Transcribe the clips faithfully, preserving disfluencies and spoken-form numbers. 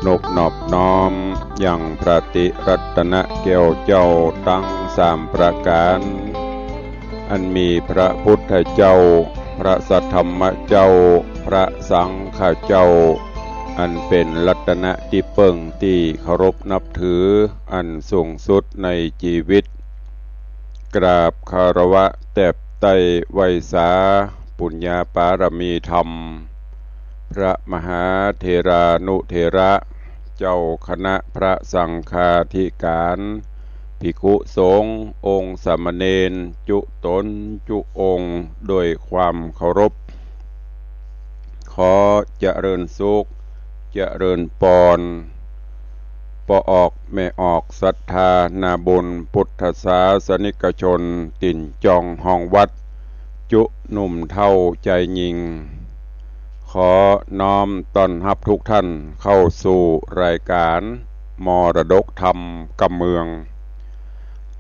นบนอบน้อมยังพระติรัตนแก้วเจ้าตังสามประก๋าน อันมีพระพุทธเจ้า พระสัทธรรมเจ้า พระสังฆเจ้า อันเป๋นรัตนตี้เปิ้งตี้เคารพนับถืออันสูงสุดในจีวิต กราบคารวะแตบไต้ไหว้สาปุญญาปารมีธรรม พระมหาเถรานุเถระ เจ้าคณะพระสังฆาธิก๋าน ภิกขุสงฆ์องค์สามเณรจุ๊ต๋นจุ๊องค์โดยความเคารพ ขอเจริญสุข เจริญปอน ป้อออกแม่ออกศรัทธานาบุญพุทธศาสนิกชน ตี๋นจองฮองวัด จุ๊หนุ่มเฒ่าจายญิง ขอน้อมต้อนฮับทุกท่านเข้าสู่รายก๋านมรดกธรรมกำเมือง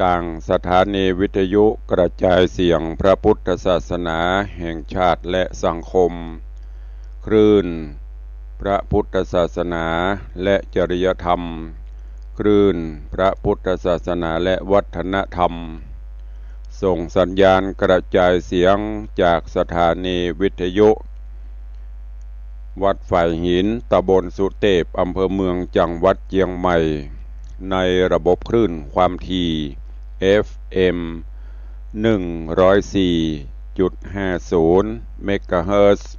ตางสถานีวิทยุกระจายเสียงพระพุทธศาสนาแห่งชาติและสังคม คลื่นพระพุทธศาสนาและจริยธรรม คลื่นพระพุทธศาสนาและวัฒนธรรม ส่งสัญญาณกระจายเสียงจากสถานีวิทยุ วัดฝายหิน ตำบลสุเตพ อำเภอเมือง จังหวัดเจียงใหม่ ในระบบคลื่นความถี่ เอฟเอ็ม หนึ่งร้อยสี่จุดห้าศูนย์ เมกะเฮิรตซ์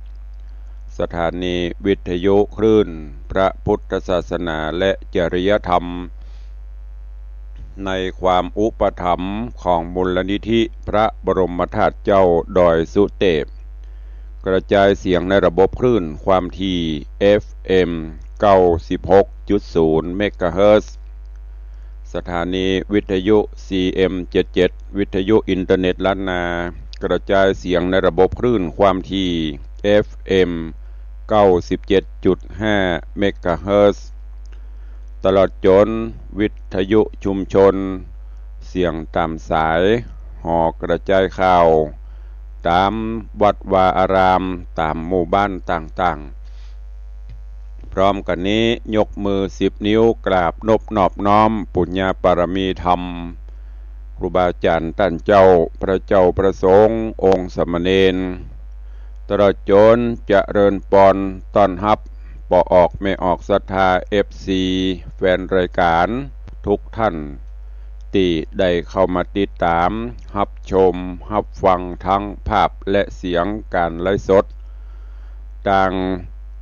สถานีวิทยุคลื่นพระพุทธศาสนาและจริยธรรม ในความอุปถัมภ์ของมูลนิธิพระบรมธาตุเจ้าดอยสุเตพ กระจายเสียงในระบบคลื่นความถี่ เอฟเอ็ม เก้าสิบหกจุดศูนย์ เมกะเฮิรตซ์ สถานีวิทยุ ซีเอ็มเจ็ดเจ็ด วิทยุอินเทอร์เน็ตล้านนา กระจายเสียงในระบบคลื่นความถี่ เอฟเอ็ม เก้าสิบเจ็ดจุดห้า เมกะเฮิรตซ์ ตลอดจ๋นวิทยุชุมชน เสียงต๋ามสาย หอกระจายข่าว ต๋ามวัดวาอาราม ต๋ามหมู่บ้านต่างๆ พร้อมกั๋นนี้ยกมือสิบนิ้วกราบนบนอบน้อมปุญญาปารมีธรรม ครูบาอาจ๋ารย์ต้านเจ้า พระเจ้าพระสงฆ์องค์สามเณร ตลอดจ๋นเจริญปอนต้อนฮับป้อออกแม่ออกศรัทธา เอฟซี แฟนรายก๋านทุกท่าน ตี้ได้เข้ามาติดต๋าม ฮับชม ฮับฟังทั้งภาพและเสียงก๋านไลฟ์สด ตาง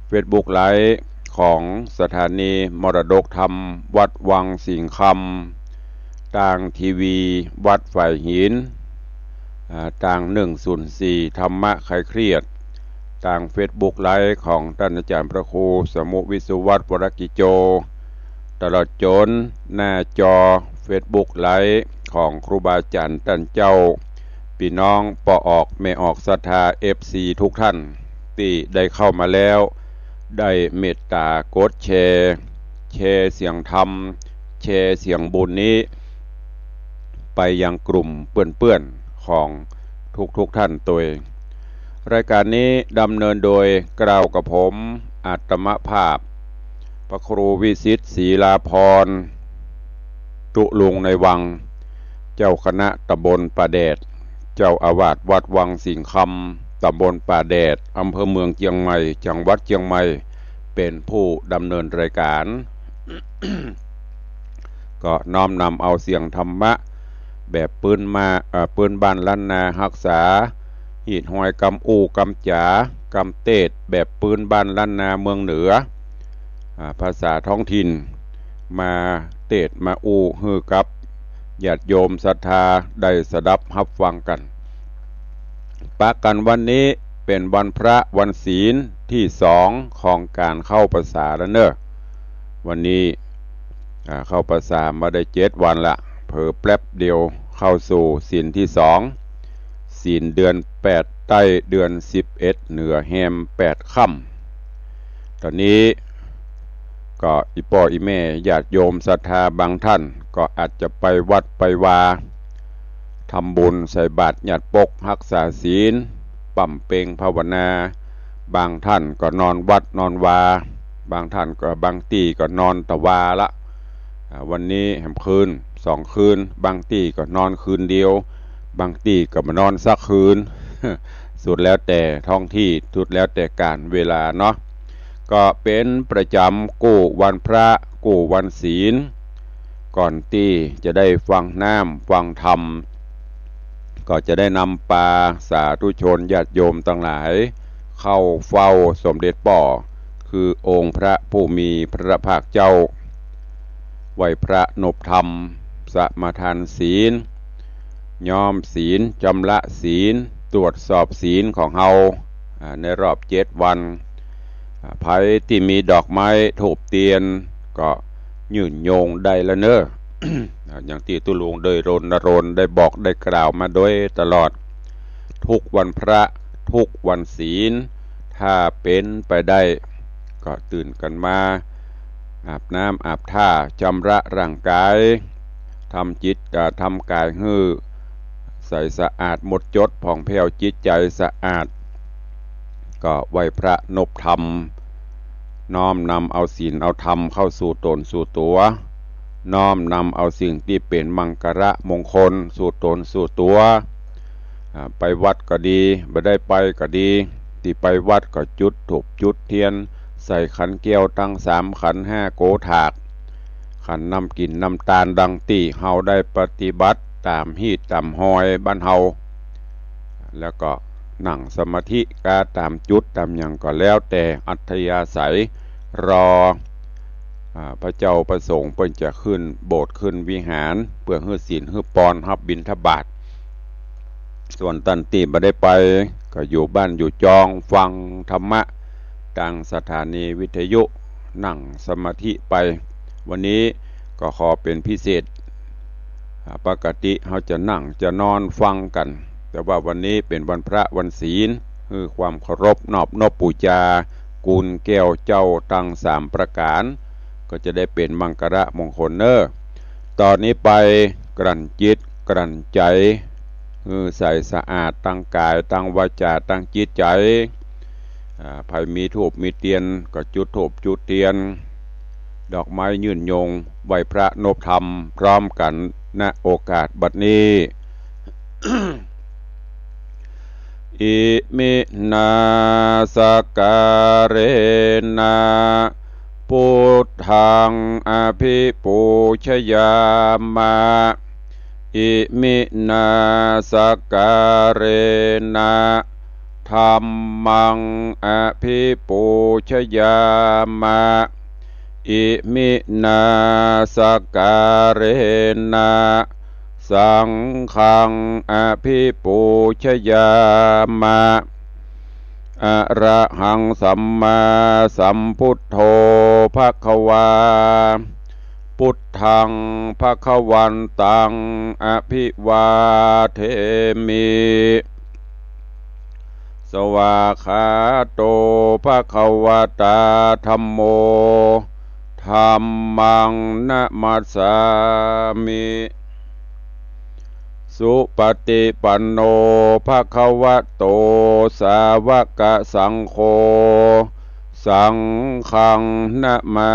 เฟซบุ๊กไลฟ์ของสถานีมรดกธรรมวัดวังสิงห์คำ ตางทีวีวัดฝายหิน อ่า ตางหนึ่งศูนย์สี่ธรรมะคลายเครียด ตางเฟซบุ๊กไลฟ์ของต้านอาจ๋ารย์พระครูสมุห์วิสุวัฒน์ วรกิจโจ ตลอดจ๋นหน้าจอเฟซบุ๊กไลฟ์ของครูบาอาจ๋ารย์ต้านเจ้า ปี้น้องป้อออกแม่ออกศรัทธา เอฟซี ทุกท่าน ตี้ได้เข้ามาแล้ว ได้เมตต๋ากดแชร์ แชร์เสียงธรรม แชร์เสียงบุญนี้ ไปยังกลุ่มเปื้อนๆ ของทุกๆ ท่านตวย รายก๋านนี้ดำเนินโดยเกล้ากระผม อาตมาภาพ พระครูวิสิทธิ์ ศรีลาภรณ์ ตุ๊ลุงในวัง เจ้าคณะตำบลป่าแดด เจ้าอาวาสวัดวังสิงห์คำ ตำบลป่าแดด อำเภอเมืองเจียงใหม่ จังหวัดเจียงใหม่ เป๋นผู้ดำเนินรายก๋าน ก็น้อมนำเอาเสียงธรรมะแบบปื้นมา เอ่อ ปื้นบ้านล้านนาฮักษา ฮีตฮอยกำอู้กำจ๋ากำเตศน์แบบปื้นบ้านล้านนาเมืองเหนือ อ่า ภาษาท้องถิ่น มาเตศน์มาอู้หื้อกับญาติโยมศรัทธาได้สดับฮับฟังกั๋น ปะกั๋นวันนี้เป๋นวันพระวันศีลตี้สองของก๋านเข้าพรรษาแล้วเน่อ วันนี้ อ่า เข้าพรรษามาได้เจ็ดวันละ เผลอแป๊บเดียวเข้าสู่ศีลตี้สอง ศีลเดือนแปดใต้เดือนสิบเอ็ดเหนือแฮมแปดค่ำ ต๋อนนี้ก็อี่ป้ออี่แม่ญาติโยมศรัทธาบางท่านก็อาจจะไปวัดไปวา ทำบุญใส่บาตรหยาดปกฮักษาศีล บำเพ็ญภาวนา บางท่านก็นอนวัดนอนวา บางท่านก็ บางตี้ก็นอนตะวาละ อ่า วันนี้แหมคืน สองคืน บางตี้ก็นอนคืนเดียว บางตี้ก็บ่นอนสักคืน สุดแล้วแต่ท้องที่ สุดแล้วแต่กาลเวลาเนาะ ก็เป๋นประจ๋ำกู้วันพระ กู้วันศีล ก่อนตี้จะได้ฟังน้ำฟังธรรม ก็จะได้นำปาสาธุชนญาติโยมตังหลาย เข้าเฝ้าสมเด็จป้อ คือองค์พระผู้มีพระภาคเจ้า ไหว้พระนบธรรม สมาทานศีล ย้อมศีล จำระศีล ตรวจสอบศีลของเฮา อ่า ในรอบเจ็ดวัน อ่า ใผตี้มีดอกไม้ธูปเตียน ก็ยื่นโยงได้ละเน้อ อ่า อย่างตี้ตุ๊ลุงได้รณรงค์ ได้บอกได้กล่าวมาโดยตลอด ทุกวันพระ ทุกวันศีล ถ้าเป๋นไปได้ ก็ตื่นกั๋นมา อาบน้ำอาบท่า จำระร่างก๋าย ทำจิต อ่า ทำก๋ายหื้อใสสะอาดหมดจด ผ่องแผ้ว จิตใจ๋สะอาด ก็ไหว้พระนบธรรม น้อมนำเอาศีลเอาธรรมเข้าสู่ต๋นสู่ตั๋ว น้อมนำเอาสิ่งตี้เป๋นมังคละมงคลสู่ต๋นสู่ตั๋ว อ่า ไปวัดก็ดี บ่ได้ไปก็ดี ตี้ไปวัดก็จุดธูปจุดเตียน ใส่ขันแก้วตังสาม ขันห้า โกถาก ขันน้ำกิ๋นน้ำตาน ดังตี้เฮาได้ปฏิบัติต๋ามฮีตต๋ามฮอยบ้านเฮา แล้วก็นั่งสมาธิกาต๋ามจุดต๋ามหยังก็แล้วแต่อัธยาศัย รอ อ่า พระเจ้าพระสงฆ์เปิ้นจะขึ้นโบสถ์ขึ้นวิหาร เปื้อหื้อศีลหื้อปอน ฮับบิณฑบาต ส่วนต้านตี้บ่ได้ไป ก็อยู่บ้านอยู่จอง ฟังธรรมะตางสถานีวิทยุ นั่งสมาธิไป วันนี้ก็ขอเป๋นพิเศษ อ่า ปกติเฮาจะนั่งจะนอนฟังกั๋น แต่ว่าวันนี้เป๋นวันพระวันศีล หื้อความเคารพนอบนบปู๋จา กูลแก้วเจ้าตังสามประก๋าน ก็จะได้เป๋นมังคละมงคลเน้อ ต่อนี้ไปกลั่นจิตกลั่นใจ๋ หื้อใสสะอาดตังก๋ายตังวาจาตังจิตใจ๋ อ่า ใผมีธูปมีเตียนก็จุดธูปจุดเตียน ดอกไม้ยื่นโยง ไหว้พระนบธรรมพร้อมกั๋น ณ โอกาสบัดนี้ อิมินา สักการะนะ พุทธัง อภิปูชยามะ อิมินา สักการะนะ ธัมมัง อภิปูชยามะ อิมินา สักการะนะ สังฆัง อภิปูชยามะ อะระหัง สัมมาสัมพุทโธ ภะคะวา พุทธัง ภะคะวันตัง อภิวาเทมิ สวากขาโต ภะคะวะตา ธัมโม ธัมมัง นะมัสสามิ สุปะติปันโน ภะคะวะโต สาวะกะสังโฆ สังฆัง นะมา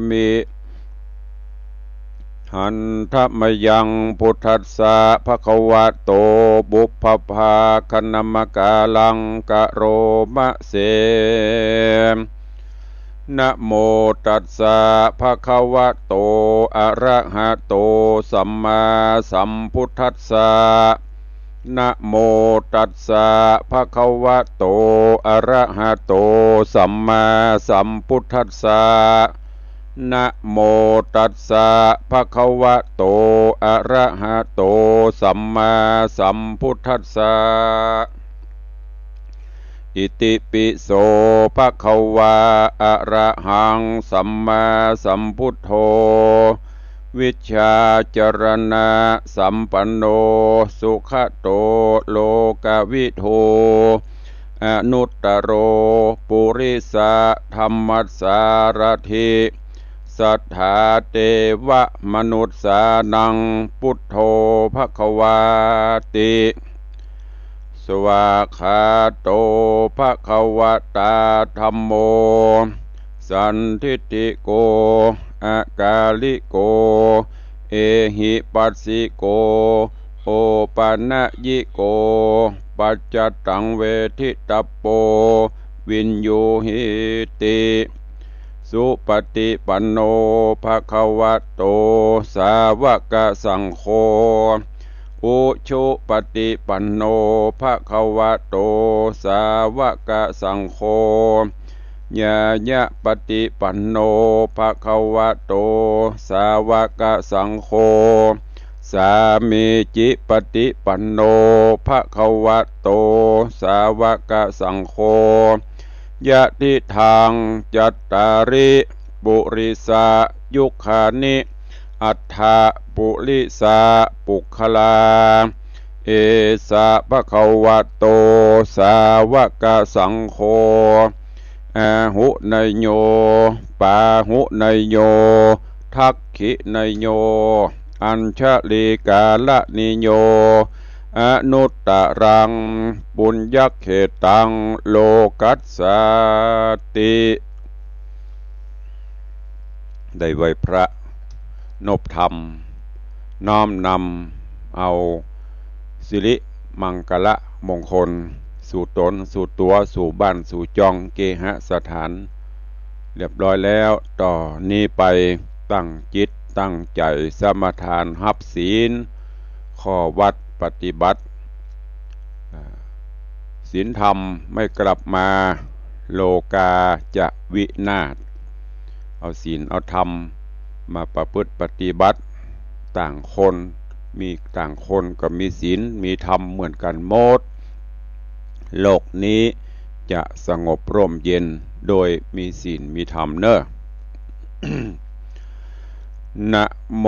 มิ หันทะมะยัง พุทธัสสะ ภะคะวะโต ปุพพะภาคะนะมะกาลัง กะโรมะเส นะโมตัสสะ ภะคะวะโต อะระหะโต สัมมาสัมพุทธัสสะ นะโมตัสสะ ภะคะวะโต อะระหะโต สัมมาสัมพุทธัสสะ นะโมตัสสะ ภะคะวะโต อะระหะโต สัมมาสัมพุทธัสสะ อิติปิโส ภะคะวา อะระหัง สัมมาสัมพุทโธ วิชชาจรณะสัมปันโน สุขะโต โลกะวิทู อนุตตะโร ปุริสะธัมมัสสารถิ สัทธาเตวะมนุสสานัง พุทโธ ภะคะวาติ สวากขาโต ภะคะวะตา ธัมโม สันทิฏฐิโก อากาลิโก เอหิปัสสิโก โอปะนะยิโก ปัจจะตังเวทิตัปโป วิญญูหีติ สุปฏิปันโน ภะคะวะโต สาวกสังโฆ อุชุปฏิปันโน ภะคะวะโต สาวกสังโฆ ญาญะปฏิปันโน ภะคะวะโต สาวกสังโฆ สามีจิปฏิปันโน ภะคะวะโต สาวกสังโฆ ยะทิทัง จัตตาริ ปุริสะยุคคานิ อัฏฐะปุริสะปุคคลา เอสะ ภะคะวะโต สาวกสังโฆ อาหุเนยโย ปาหุเนยโย ทักขิเนยโย อัญชลีกาลนิโย อนุตตรัง ปุญญเขตตัง โลกัสสาติ ได้ไหว้พระ นบธรรม น้อมนำเอาสิริมังคละมงคล สู่ตน สู่ตั๋ว สู่บ้าน สู่จอง เกหสถาน เรียบร้อยแล้ว ต่อนี้ไปตั้งจิตตั้งใจ๋สมาทานฮับศีล ข้อวัตรปฏิบัติ อ่า ศีลธรรมไม่กลับมา โลกาจะวินาศ เอาศีลเอาธรรมมาประพฤติปฏิบัติ ต่างคนมี ต่างคนก็มีศีลมีธรรมเหมือนกันหมด โลกนี้จะสงบร่มเย็นโดยมีศีลมีธรรมเน่อ นะโม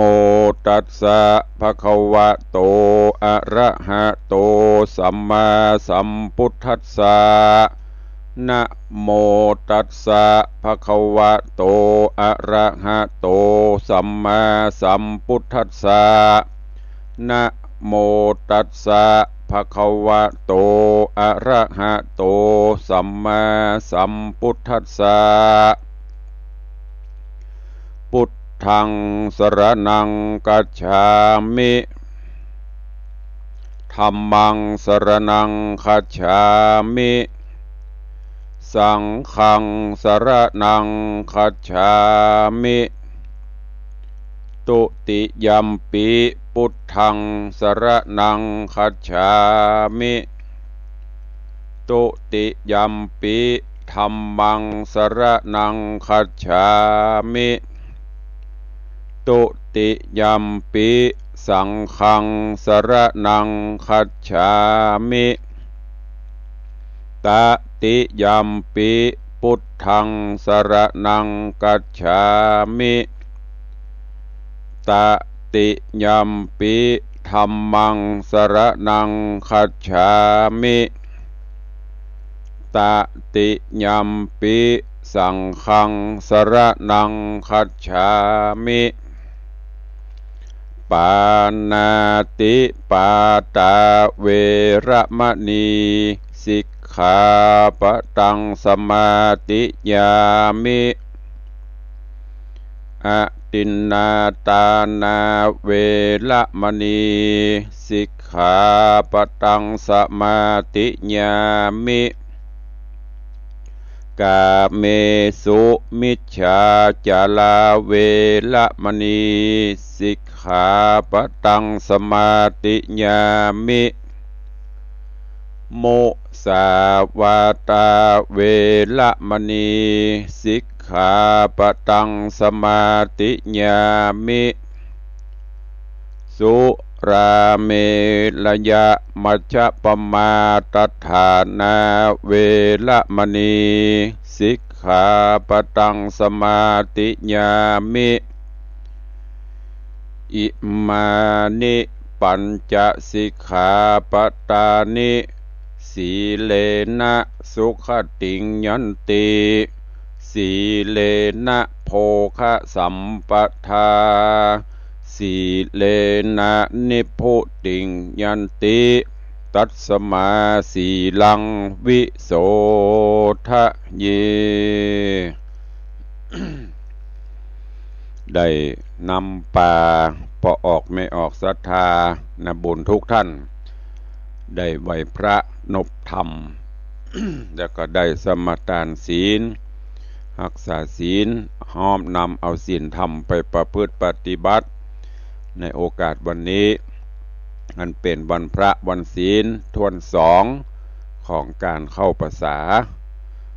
ตัสสะ ภะคะวะโต อะระหะโต สัมมาสัมพุทธัสสะ นะโมตัสสะ ภะคะวะโต อะระหะโต สัมมาสัมพุทธัสสะ นะโมตัสสะ ภะคะวะโต อะระหะโต สัมมาสัมพุทธัสสะ พุทธัง สรณัง คัจฉามิ ธัมมัง สรณัง คัจฉามิ สังฆัง สรณัง คัจฉามิ ตุติยัมปิ พุทธัง สรณัง คัจฉามิ ตุติยัมปิ ธัมมัง สรณัง คัจฉามิ ตุติยัมปิ สังฆัง สรณัง คัจฉามิ ตติยัมปิ พุทธัง สรณัง คัจฉามิ ตติยัมปิ ธัมมัง สรณัง คัจฉามิ ตติยัมปิ สังฆัง สรณัง คัจฉามิ ปานาติปาตา เวระมะนี สิกขาปะตัง สมาธิยามิ อทินนาทานา เวระมะนี สิกขาปะตัง สมาธิยามิ กาเมสุมิจฉาจารา เวระมะนี สิกขาปะตัง สมาธิยามิ มุสาวาทา เวระมะนี สิกขาปะตัง สมาธิยามิ สุราเมรยะมัชฌะปมาทัฏฐานา เวระมะนี สิกขาปะตัง สมาธิยามิ อิมานิปัญจสิกขาปะทานิ สีเลนะสุขติงยันติ สีเลนะโภคสัมปทา สีเลนะนิพพุติงยันติ ตัสมาสีลังวิโสทะเย ได้นำปาป้อออกแม่ออกศรัทธานาบุญทุกท่าน ได้ไหว้พระนบธรรม แล้วก็ได้สมาทานศีล ฮักษาศีล ฮ้อมนำเอาศีลธรรมไปประพฤติปฏิบัติ ในโอกาสวันนี้ อันเป๋นวันพระวันศีลถ้วนสองของก๋านเข้าพรรษา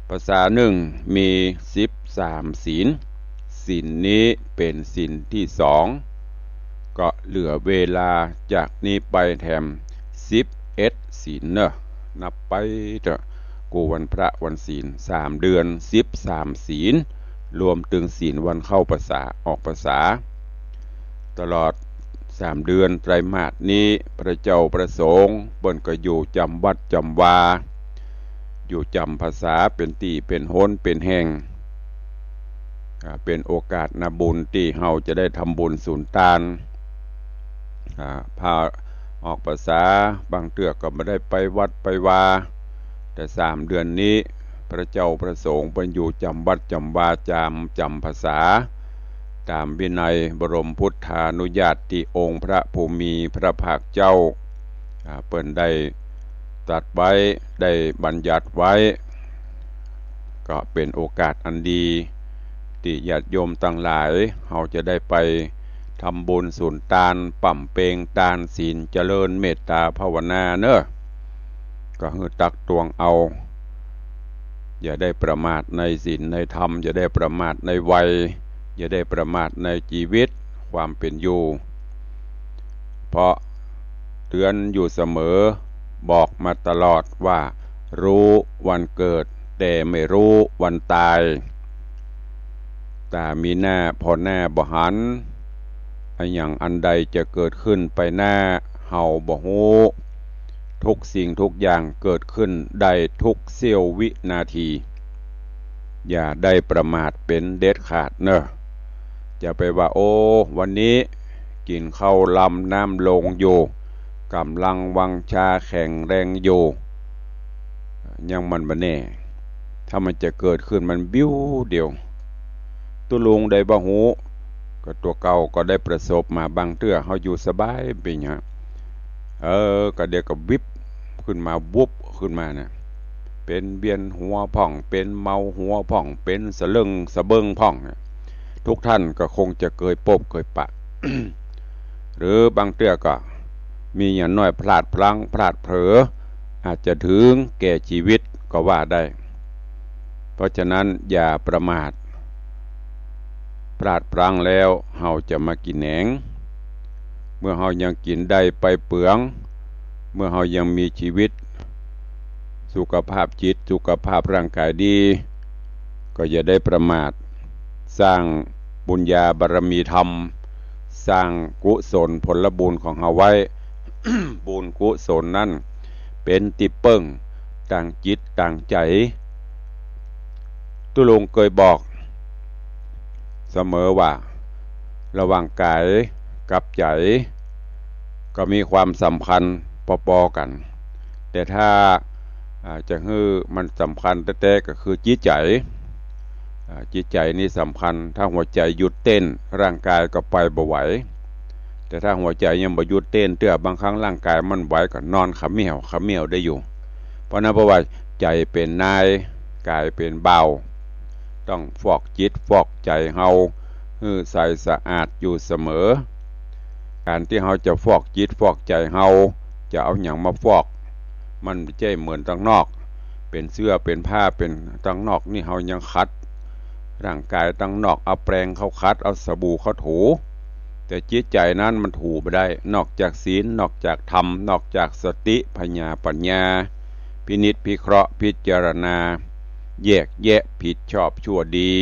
พรรษานึ่งมีสิบสามศีล ศีลนี้เป๋นศีลตี้สอง ก็เหลือเวลาจากนี้ไปแถมสิบเอ็ดศีลเนาะ นับไปเต๊อะ กู้วันพระวันศีล สามเดือน สิบสามศีล รวมเถิงศีลวันเข้าพรรษา ออกพรรษา ตลอดสามเดือนไตรมาสนี้ พระเจ้าพระสงฆ์เปิ้นก็อยู่จ๋ำวัดจ๋ำวา อยู่จ๋ำพรรษาเป๋นตี้เป๋นหนเป๋นแห่ง อ่า เป๋นโอกาสนาบุญตี้เฮาจะได้ทำบุญสุนตาน อ่า พาออกพรรษา บางเตื้อก็บ่ได้ไปวัดไปวา แต่สามเดือนนี้ พระเจ้าพระสงฆ์เปิ้นอยู่จ๋ำวัดจ๋ำวา จ๋ำ จ๋ำพรรษา ต๋ามวินัยบรมพุทธานุญาตตี้องค์พระผู้มีพระภาคเจ้า อ่า เปิ้นได้ตรัสไว้ ได้บัญญัติไว้ ก็เป๋นโอกาสอันดี ตี้ญาติโยมตังหลาย เฮาจะได้ไปทำบุญสุนตาน ป๋ำเป็งตานศีล เจริญเมตตาภาวนาเนาะ ก็หื้อตักตวงเอา อย่าได้ประมาทในศีลในธรรม อย่าได้ประมาทในวัย อย่าได้ประมาทในจีวิตความเป๋นอยู่ เพราะเตื๋อนอยู่เสมอ บอกมาตลอดว่า ฮู้วันเกิด แต่ไม่ฮู้วันต๋าย ต๋ามีหน้าผ่อหน้าบ่หัน อะหยังอันใดจะเกิดขึ้นไปหน้า เฮาบ่ฮู้ ทุกสิ่งทุกอย่างเกิดขึ้นได้ทุกเสี้ยววินาที อย่าได้ประมาทเป๋นเด็ดขาดเนาะ จะไปว่า โอ้ วันนี้กิ๋นข้าวลำน้ำลงอยู่ ก๋ำลังวังชาแข็งแรงอยู่ ยังมันบ่แน่ ถ้ามันจะเกิดขึ้นมันบิ้วเดียว ตุ๊ลุงได้บ่ฮู้ ก็ตั๋วเก่าก็ได้ประสบมา บางเตื้อเฮาอยู่สบายเป๋นหยัง เออ ก็เดี๋ยวก็วิบขึ้นมา วุบขึ้นมาเนี่ย เป๋นเวียนหัวพ่อง เป๋นเมาหัวพ่อง เป๋นสะเลิงสะเบิงพ่องเนี่ย ทุกท่านก็คงจะเกยปบเกยปะ หรือบางเตื้อก็มีอย่างน้อยพลาดพลั้งพลาดเผลอ อาจจะเถิงแก่จีวิตก็ว่าได้ เพราะฉะนั้นอย่าประมาท พลาดพลั้งแล้วเฮาจะมากิ๋นแหนง เมื่อเฮายังกิ๋นได้ไปเปือง เมื่อเฮายังมีจีวิต สุขภาพจิต สุขภาพร่างกายดี ก็อย่าได้ประมาท สร้างบุญญาบารมีธรรม สร้างกุศลผลบุญของเฮาไว้ บุญกุศลนั้นเป๋นตี้เปิ้งตางจิตตางใจ๋ ตุ๊ลุงเกยบอกเสมอว่า ระหว่างก๋ายกับใจ๋ ก็มีความสำคัญปอๆ กั๋น แต่ถ้า อ่า จะหื้อมันสำคัญแต๊ๆ ก็คือจิตใจ๋ อ่า จิตใจ๋นี่สำคัญ ถ้าหัวใจ๋หยุดเต้น ร่างกายก็ไปบ่ไหว แต่ถ้าหัวใจ๋ยังบ่หยุดเต้นเตื้อ บางครั้งร่างกายมันไหวก็นอนขะเมี้ยวขะเมี้ยวได้อยู่ เพราะนั้นเพราะว่าใจ๋เป๋นนาย ก๋ายเป๋นบ่าว ต้องฟอกจิตฟอกใจ๋เฮา หื้อใสสะอาดอยู่เสมอ ก๋านตี้เฮาจะฟอกจิตฟอกใจ๋เฮา จะเอาหยังมาฟอก มันบ่ใจ้เหมือนตังนอก เป๋นเสื้อเป๋นผ้าเป๋นตังนอกนี่เฮายังขัด ร่างกายตังนอกเอาแปรงเขาขัด เอาสบู่เขาถู แต่จิตใจ๋นั้นมันถูบ่ได้ นอกจากศีล นอกจากธรรม นอกจากสติ ผญาปั๋ญญา พินิจพิเคราะห์พิจารณา แยกแยะผิดชอบชั่วดี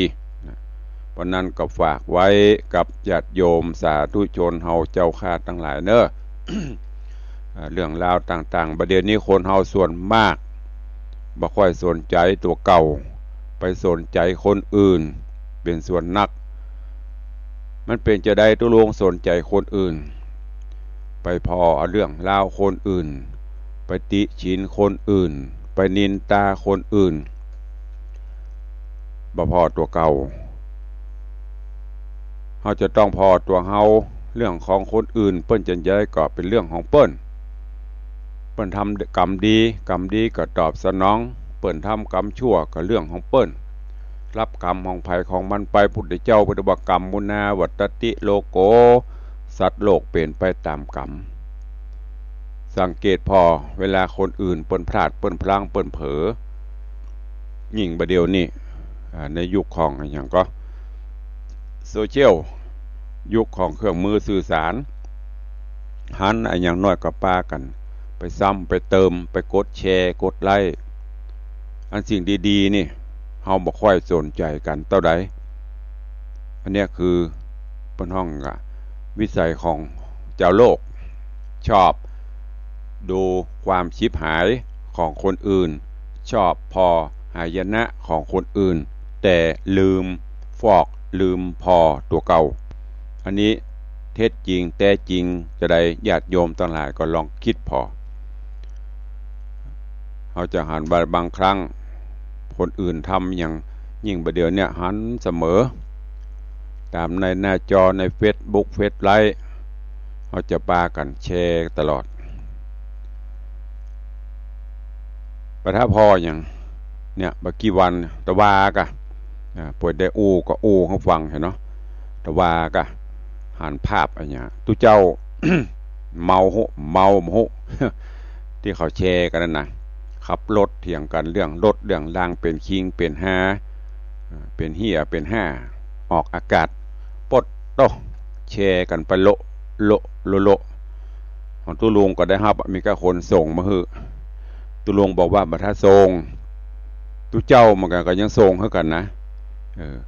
เพราะนั้นก็ฝากไว้กับญาติโยมสาธุชนเฮาเจ้าข้าตังหลายเนาะ อ่า เรื่องราวต่างๆ บ่าเดี่ยวนี้คนเฮาส่วนมากบ่ค่อยสนใจ๋ตั๋วเก่า ไปสนใจ๋คนอื่นเป๋นส่วนนัก มันเป๋นจาใดตุ๊ลุงสนใจ๋คนอื่น ไปผ่อเอาเรื่องราวคนอื่น ไปติฉินคนอื่น ไปนินตาคนอื่น บ่ผ่อตั๋วเก่า เฮาจะต้องผ่อตั๋วเฮา เรื่องของคนอื่นเปิ้นจะใดก็เป๋นเรื่องของเปิ้น เปิ้นทำกรรมดี กรรมดีก็ตอบสนอง เปิ้นทำกรรมชั่วก็เรื่องของเปิ้น ฮับกรรมของใผของมันไป พุทธเจ้าเปิ้นว่ากรรมมุนาวัตติโลโก สัตว์โลกเป๋นไปต๋ามกรรม สังเกตผ่อเวลาคนอื่นเปิ้นพลาด เปิ้นพลั้ง เปิ้นเผลอ ยิ่งบ่าเดี่ยวนี้ อ่า ในยุคของอะหยังก็ โซเชียล ยุคของเครื่องมือสื่อสาร หันอะหยังน้อยก็ปากั๋น ไปซ้ำ ไปเติม ไปกดแชร์ กดไลก์ อันสิ่งดีๆ นี่ เฮาบ่ค่อยสนใจ๋กั๋นเต้าใด อันเนี้ยคือเปิ้นฮ้องว่าวิสัยของจาวโลก ชอบดูความฉิบหายของคนอื่น ชอบผ่อหายนะของคนอื่น แต่ลืมฟอก ลืมผ่อตั๋วเก่า อันนี้เท็จจริงแต๊จริงจะใด ญาติโยมตังหลายก็ลองกึ๊ดผ่อ เฮาจะหันว่าบางครั้งคนอื่นทำหยัง ยิ่งบ่าเดี่ยวเนี้ยหันเสมอ ต๋ามในหน้าจอในเฟซบุ๊ก เฟซไลก์ เฮาจะปากั๋นแชร์ตลอด บ่าถ้าผ่อหยัง เนี่ย บ่ากี่วัน ตะวาก่ะ อ่า ป่วยได้อู้ก็อู้หื้อฟังหั้นเนาะ ตะวาก่ะ หันภาพอะหยัง ตุ๊เจ้า เมาฮู้ เมาบ่ฮู้ ตี้เขาแชร์กั๋นนั่นนะ ขับรถเถียงกั๋นเรื่องรถเรื่องราง เป๋นคิงเป๋นฮา อ่า เป๋นเฮี้ยเป๋นห้า ออกอากาศ โป๊ดโต๊ะ แชร์กั๋นไปโละโละโละโละ ของตุ๊ลุงก็ได้ฮับอะ มีก้าคนส่งมาหื้อ ตุ๊ลุงบอกว่าบ่าถ้าส่ง ตุ๊เจ้าเหมือนกั๋นก็ยังส่งหื้อกั๋นนะ เออ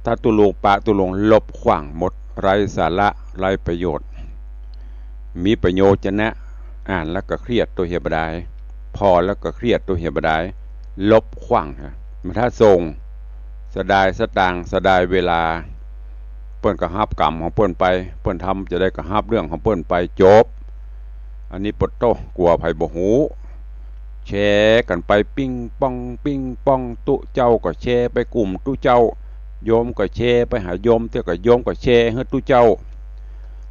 ถ้าตุ๊ลุงปะ ตุ๊ลุงลบขว้างหมด ไร้สาระ ไร้ประโยชน์ มีประโยชน์จะนะ อ่านแล้วก็เครียดตั๋วเหียบ่ดาย ผ่อแล้วก็เครียดตั๋วเหียบ่ดาย ลบขว้างฮะ บ่าถ้าส่ง เสียดายสตางค์ เสียดายเวลา เปิ้นก็ฮับกรรมของเปิ้นไป เปิ้นทำจะใดก็ฮับเรื่องของเปิ้นไป จบ อันนี้โป๊ดโต๊ะ กั๋วใผบ่ฮู้ แชร์กั๋นไปปิ้งป้องปิ้งป้อง ตุ๊เจ้าก็แชร์ไปกลุ่มตุ๊เจ้า โยมก็แชร์ไปหาโยม เตื้อก็โยมก็แชร์หื้อตุ๊เจ้า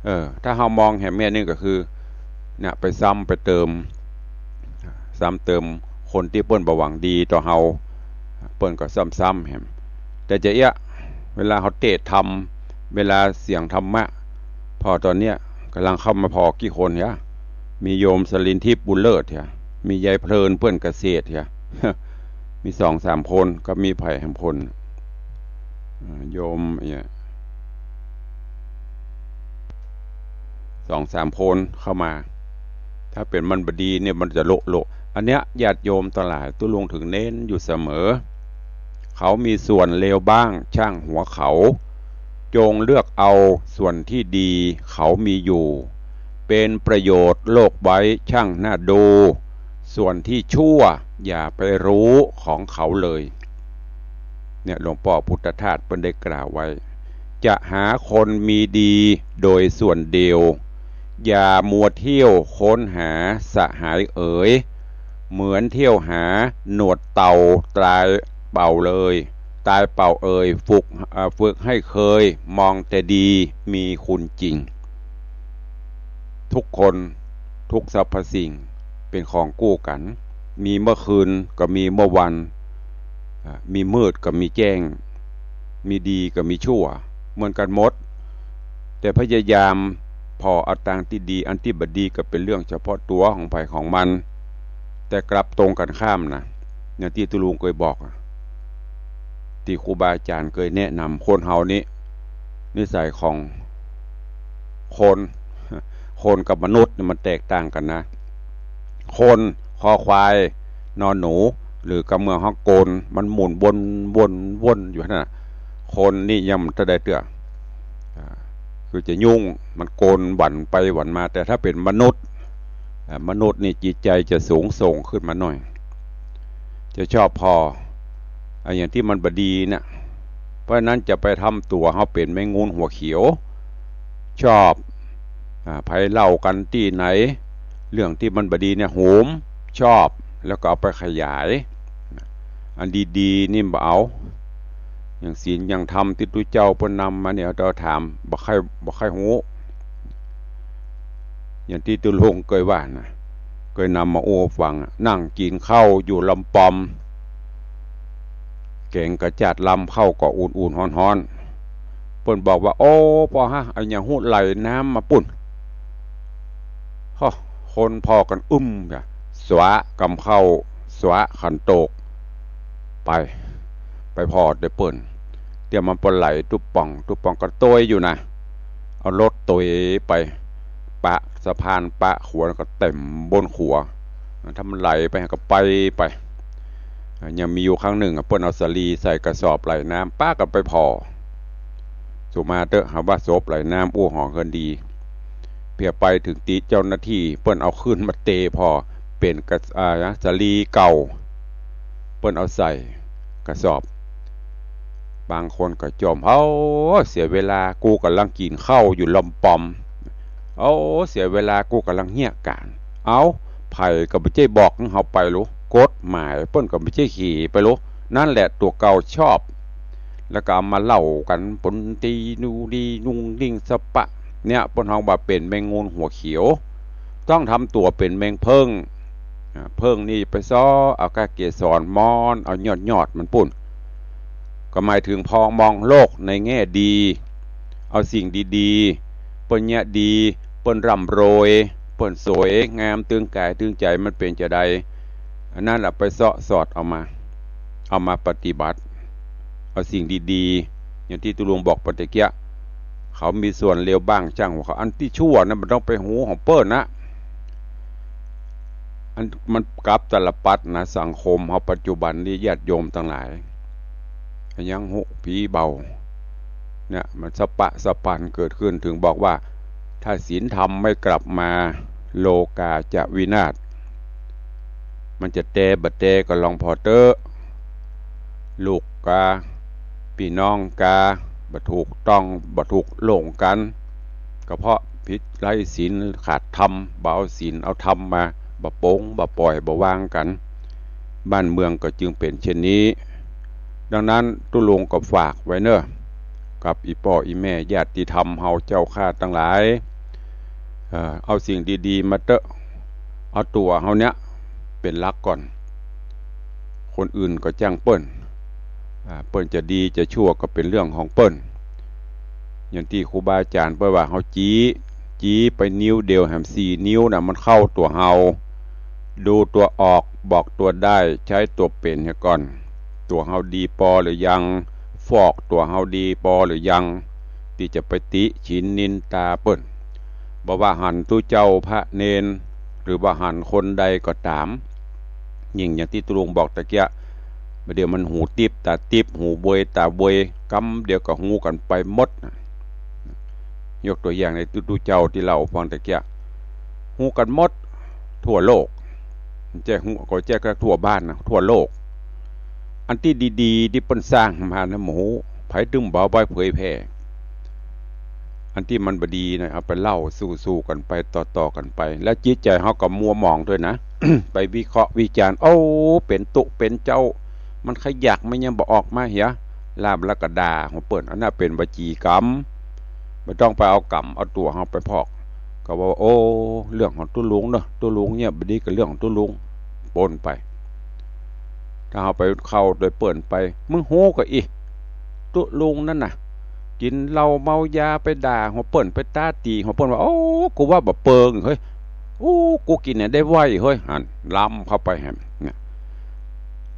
เออ ถ้าเฮามองแหมแม่นนี่ก็คือ เนี่ย ไปซ้ำไปเติม ซ้ำเติมคนตี้เปิ้นบ่หวังดีต่อเฮา เปิ้นก็ซ้ำๆ แหม แต่จะเอี้ย เวลาเฮาเตะธรรม เวลาเสียงธรรมะ ผ่อต๋อนเนี้ย ก่ำลังเข้ามาผ่อกี่คนเหีย มีโยมสรินทิพย์บุญเลิศเหีย มียายเพลินเปื้อนเกษตรเหีย มีสองสามคน ก็มีไผแหมคน อ่า โยมเนี่ย สองสามคนเข้ามา ถ้าเป๋นมันบ่ดีเนี่ยมันจะโละโละ อันเนี้ยญาติโยมตังหลาย ตุ๊ลุงถึงเน้นอยู่เสมอ เขามีส่วนเลวบ้างช่างหัวเขา จงเลือกเอาส่วนที่ดีเขามีอยู่ เป็นประโยชน์โลกไว้ช่างน่าดู ส่วนที่ชั่วอย่าไปรู้ของเขาเลย เนี่ย หลวงป้อพุทธทาสเปิ้นได้กล่าวไว้ จะหาคนมีดีโดยส่วนเดียว อย่ามัวเที่ยวค้นหาสหายเอ๋ย เหมือนเที่ยวหาหนวดเต่าตายเปล่าเลย ตายเปล่าเอ่ย ฝึก เอ่อ ฝึกให้เคยมองแต่ดี มีคุณจริง ทุกคน ทุกสรรพสิ่ง เป๋นของกู้กั๋น มีเมื่อคืนก็มีเมื่อวัน อ่า มีมืดก็มีแจ้ง มีดีก็มีชั่ว เหมือนกั๋นหมด แต่พยายามผ่อเอาตางตี้ดี อันตี้บ่ดีก็เป๋นเรื่องเฉพาะตั๋วของใผของมัน แต่กลับตรงกั๋นข้ามนะ อย่างตี้ตุ๊ลุงเกยบอกอะ ตี้ครูบาอาจ๋ารย์เกยแนะนำ คนเฮานี่ นิสัยของคน คนกับมนุษย์นี่มันแตกต่างกั๋นนะ คน คอควาย นอหนู หรือกับเมืองฮอกโกน มันหมุนวน วน วนอยู่หั้นน่ะ คนนี่ยังบ่ทันได้เตื้อ อ่า คือจะยุ่ง มันโกนหวั่นไปหวั่นมา แต่ถ้าเป๋นมนุษย์ อ่า มนุษย์นี่จิตใจ๋จะสูงส่งขึ้นมาหน่อย จะชอบผ่อ อ่า อย่างตี้มันบ่ดีน่ะ เพราะฉะนั้นจะไปทำตั๋วเฮาเป๋นแมงงูหัวเขียว ชอบ อ่า ใผเล่ากั๋นตี้ไหน เรื่องตี้มันบ่ดีเนี่ย หวง ชอบ แล้วก็เอาไปขยาย อันดีๆ นี่บ่เอา อย่างศีลอย่างธรรมตี้ตุ๊เจ้าเปิ้นนำมาเนี่ย เฮาถาม บ่ใค่ บ่ใค่ฮู้ อย่างตี้ตุ๊ลุงเกยว่านะ เกยนำมาอู้ฟังอะ นั่งกิ๋นข้าวอยู่ลำปอม แก๋งก็จ๊าดลำ ข้าวก็อุ่นๆ ฮ้อนๆ เปิ้นบอกว่า โอ้ ปอฮะ เอาหยังฮู้ ไหลน้ำมาปุ้น ฮะ คนผ่อกั๋นอึ้มจ้ะ สวะก๋ำข้าว สวะขันโตก ไป ไปผ่อเตอะเปิ้น เตี้ยมันปอไหลตุ๊บป่อง ตุ๊บป่องก็ตวยอยู่นะ เอารถตวยไป ปะสะพาน ปะขัว แล้วก็เต็มบนขัว ถ้ามันไหลไปก็ไป ไป ยังมีอยู่ครั้งนึ่งอะ เปิ้นเอาสาลีใส่กระสอบไหลน้ำ ปะกั๋นไปผ่อ สุมาเต๊อะ หาว่าศพไหลน้ำ อู้หอเฮือนดี เพียไปเถิงตี้เจ้าหน้าตี้ เปิ้นเอาขึ้นมาเตะผ่อ เป๋นกระ อ่า สาลีเก่า เปิ้นเอาใส่กระสอบ บางคนก็จ่อม โอ้ เสียเวลา กูก่ำลังกิ๋นข้าวอยู่ลำปอม โอ้ เสียเวลา กูก่ำลังเฮี้ยก๋าน เอ้า ใผก็บ่ใจ้บอกหื้อเฮาไปหรอก กฎหมายเปิ้นก็บ่ใจ้เขียนไปหรอก นั่นแหละตั๋วเก่าชอบ แล้วก็เอามาเล่ากั๋น ปนตีนูดีนุงนิ่งสะปะ เนี่ย เปิ้นฮ้องว่าเป๋นแมงงูหัวเขียว ต้องทำตั๋วเป๋นแมงเผิ้ง อ่า เผิ้งนี่ไปเซาะเอาก้าเกสร ม้อนเอายอดๆ มันปุ้น ก็หมายเถิงพอมองโลกในแง่ดี เอาสิ่งดีๆ เปิ้นเยียะดี เปิ้นร่ำรวย เปิ้นสวยงามตึงก๋ายตึงใจ๋ มันเป๋นจาใด อันนั้นแหละไปเซาะสอดเอามา เอามาปฏิบัติ เอาสิ่งดีๆ อย่างตี้ตุ๊ลุงบอกไปตะเกียะ เขามีส่วนเลวบ้างจ้างหัวเขา อันตี้ชั่วนั้นมันต้องไปฮู้ของเปิ้นนะ อันมันกลับตาลปัตรนะ สังคมเฮาปัจจุบันนี้ ญาติโยมตังหลาย ยังฮู้ผีเบา เนี่ย มันสะปะสะปันเกิดขึ้น เถิงบอกว่า ถ้าศีลธรรมไม่กลับมา โลกาจะวินาศ มันจะแตบ่แตก็ลองผ่อเต๊อะ ลูกกา ปี้น้องกา บ่ถูกต้อง บ่ถูกลงกั๋น ก็เพราะผิดไร้ศีล ขาดธรรม บ่เอาศีลเอาธรรมมา บ่ป๋ง บ่ป่อย บ่วางกั๋น บ้านเมืองก็จึงเป๋นเช่นนี้ ดังนั้นตุ๊ลุงก็ฝากไว้เน่อ กับอี่ป้ออี่แม่ญาติธรรมเฮาเจ้าข้าตังหลาย เอ่อ เอาสิ่งดีๆ มาเต๊อะ เอาตั๋วเฮาเนี่ยเป๋นหลักก่อน คนอื่นก็จ้างเปิ้น อ่า เปิ้นจะดีจะชั่วก็เป๋นเรื่องของเปิ้น อย่างตี้ครูบาอาจ๋ารย์เปิ้นว่า เฮาจี๊ จี๊ไปนิ้วเดียวแหมสี่นิ้วน่ะ มันเข้าตั๋วเฮา ดูตั๋วออก บอกตั๋วได้ ใจ๊ตั๋วเป๋นเหียก่อน ตั๋วเฮาดีปอหรือยัง ฟอกตั๋วเฮาดีปอหรือยัง ตี้จะไปติฉินนินตาเปิ้น บ่ว่าหันตุ๊เจ้าพระเณร หรือว่าหันคนใดก็ต๋าม ยิ่งอย่างตี้ตุ๊ลุงบอกตะเกียะ บ่าเดี่ยวมันหูติ๊บต๋าติ๊บ หูเวยต๋าเวย กำเดียวก็ฮู้กั๋นไปหมดน่ะ ยกตั๋วอย่างในตุ๊ ตุ๊เจ้าตี้เล่าฟังตะเกียะ ฮู้กั๋นหมด ทั่วโลก บ่ใจ้ฮู้ บ่ใจ้แค่ทั่วบ้านนะ ทั่วโลก อันตี้ดีๆ ตี้เปิ้นสร้างมานะ บ่ฮู้ ใผตึงบ่เอาไปเผยแผ่ อันตี้มันบ่ดีนะ เอาไปเล่าสู่ๆ กั๋นไป ต่อๆ กั๋นไป แล้วจิตใจ๋เฮาก็มัวหมองตวยนะ ไปวิเคราะห์วิจารณ์ โอ้ เป๋นตุ๊เป๋นเจ้า มันขยัก มันยังบ่ออกมาเหีย ลาบแล้วก็ด่าของเปิ้น อันนั้นเป๋นวจีกรรม บ่ต้องไปเอากรรม เอาตั๋วเฮาไปพอก ก็ว่า โอ้ เรื่องของตุ๊ลุงเนาะ ตุ๊ลุงเนี่ยบ่ดี ก็เรื่องของตุ๊ลุง ปนไป ถ้าเฮาไปเข้าโดยเปิ้นไป มึงฮู้ก่ออี้ ตุ๊ลุงนั่นน่ะ กิ๋นเหล้าเมายา ไปด่าของเปิ้น ไปต๊าตี๋ของเปิ้นว่า โอ้ กูว่าบ่เปิงเฮ้ย โอ้ กูกิ๋นเนี่ยได้ไวเฮ้ย หัน ล้ำเข้าไปแหม เนี่ย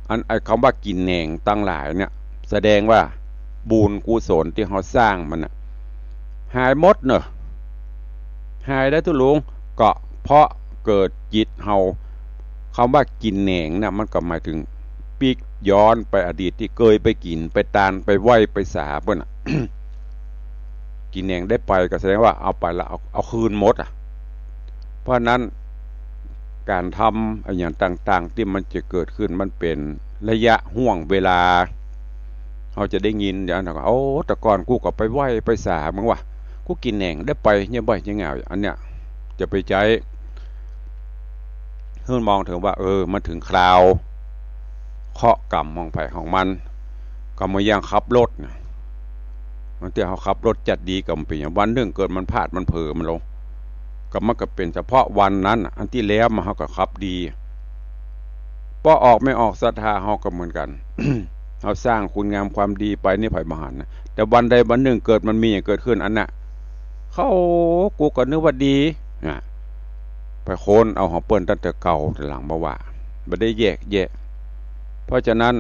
อันไอ้กำว่ากิ๋นแหนงตังหลายเนี่ย แสดงว่าบุญกุศลตี้เฮาสร้างมาน่ะ หายหมดเนาะ หายได้ตุ๊ลุง ก็เพราะเกิดจิตเฮา กำว่ากิ๋นแหนงน่ะ มันก็หมายเถิงปิ๊กย้อนไปอดีตตี้เกยไปกิ๋น ไปตาน ไปไหว้ ไปสาเปิ้นน่ะ กิ๋นแหนงได้ไปก็แสดงว่าเอาไปแล้ว เอา เอาคืนหมดอะ เพราะฉะนั้น ก๋านทำอะหยังต่างๆ ตี้มันจะเกิดขึ้น มันเป๋นระยะห่วงเวลา เฮาจะได้ยินอย่างนั้น โอ้ แต่ก่อนกูก็ไปไหว้ไปสา มึงว่า กูกิ๋นแหนงได้ไปเนี่ย บ่อยยังไง อันเนี้ย จะไปใจ๊ หื้อมองเถิงว่า เออ มันเถิงคราว เคราะห์กรรมของใผของมัน ก็เหมือนอย่างขับรถน่ะ บางทีเฮาขับรถจัดดีก็บ่เป๋นหยัง วันนึ่งเกิดมันพลาดมันเผลอมันลง ก็มันก็เป๋นเฉพาะวันนั้นน่ะ อันตี้แล้วมาเฮาก็ขับดี ปอออกไม่ออกศรัทธาเฮาก็เหมือนกั๋น เฮาสร้างคุณงามความดีไปนี่ใผบ่หันนะ แต่วันใดวันนึ่งเกิดมันมีหยังเกิดขึ้นอันน่ะ เขา กูก็นึกว่าดี น่ะ ไปค้นเอาของเปิ้นตั้งแต่เก่าแต่หลังมาว่า บ่ได้แยกแยะ เพราะฉะนั้น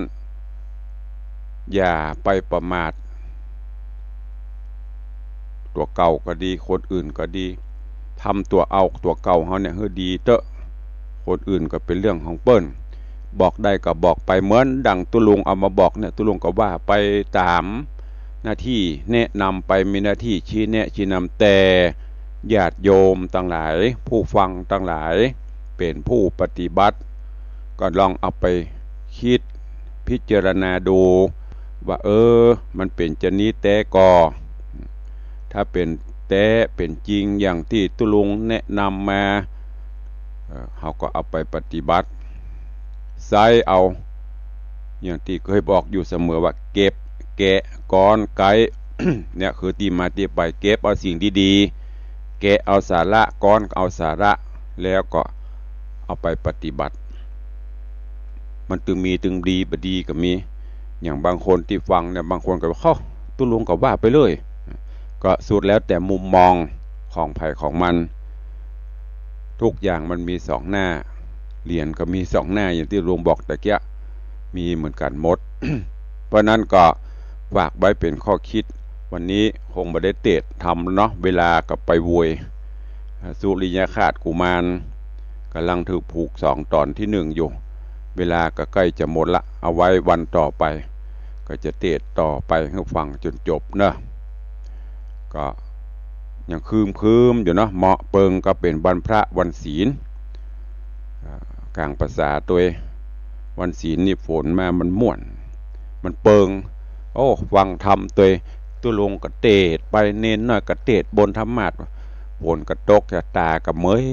อย่าไปประมาท ตั๋วเก่าก็ดี คนอื่นก็ดี ทำตั๋วเอาตั๋วเก่าเฮาเนี่ยหื้อดีเต๊อะ คนอื่นก็เป๋นเรื่องของเปิ้น บอกได้ก็บอกไป เหมือนดั่งตุ๊ลุงเอามาบอกเนี่ย ตุ๊ลุงก็ว่าไปต๋ามหน้าตี้ แนะนำไป มีหน้าตี้ชี้แนะชี้นำ แต่ญาติโยมตังหลาย ผู้ฟังตังหลาย เป๋นผู้ปฏิบัติ ก็ลองเอาไปกึ๊ดพิจารณาดู ว่า เออ มันเป๋นจานี้แต๊ก่อ ถ้าเป๋นแต๊เป๋นจริงอย่างตี้ตุ๊ลุงแนะนำมา เอ่อ เฮาก็เอาไปปฏิบัติ ใจ๊เอา อย่างตี้เกยบอกอยู่เสมอว่า เก็บแกะก้อนไก๊ เนี่ยคือตี้มาตี้ไป เก็บเอาสิ่งดีๆ แกะเอาสาระ ก้อนเอาสาระ แล้วก็เอาไปปฏิบัติ มันตึงมีตึงดี บ่ดีก็มี อย่างบางคนตี้ฟังเนี่ย บางคนก็ว่า เฮ้อ ตุ๊ลุงก็ว่าไปเลย ก็สุดแล้วแต่มุมมองของใผของมัน ทุกอย่างมันมีสองหน้า เหรียญก็มีสองหน้า อย่างตี้ลุงบอกตะเกียะ มีเหมือนกั๋นหมด เพราะนั้นก็ฝากไว้เป๋นข้อกึ๊ด วันนี้คงบ่ได้เตสน์ธรรมแล้วเนาะ เวลาก็ไปโวย สุริยคราสน์กุมาร ก่ำลังถืกผูกสองต๋อนตี้นึ่งอยู่ เวลาก็ใก้จะหมดละ เอาไว้วันต่อไป ก็จะเตสน์ต่อไปหื้อฟังจ๋นจบเนาะ ก็ยังครึมๆ อยู่เนาะ เหมาะเปิงก็เป๋นวันพระวันศีล อ่า ก๋างภาษาตวย วันศีลนี่ฝนมามันม่วน มันเปิง โอ้ ฟังธรรมตวย ตุ๊ลุงก็เตสน์ไป เณรน้อยก็เตสน์บนธรรมาสน์ ฝนก็ตก ต๋าก็เมย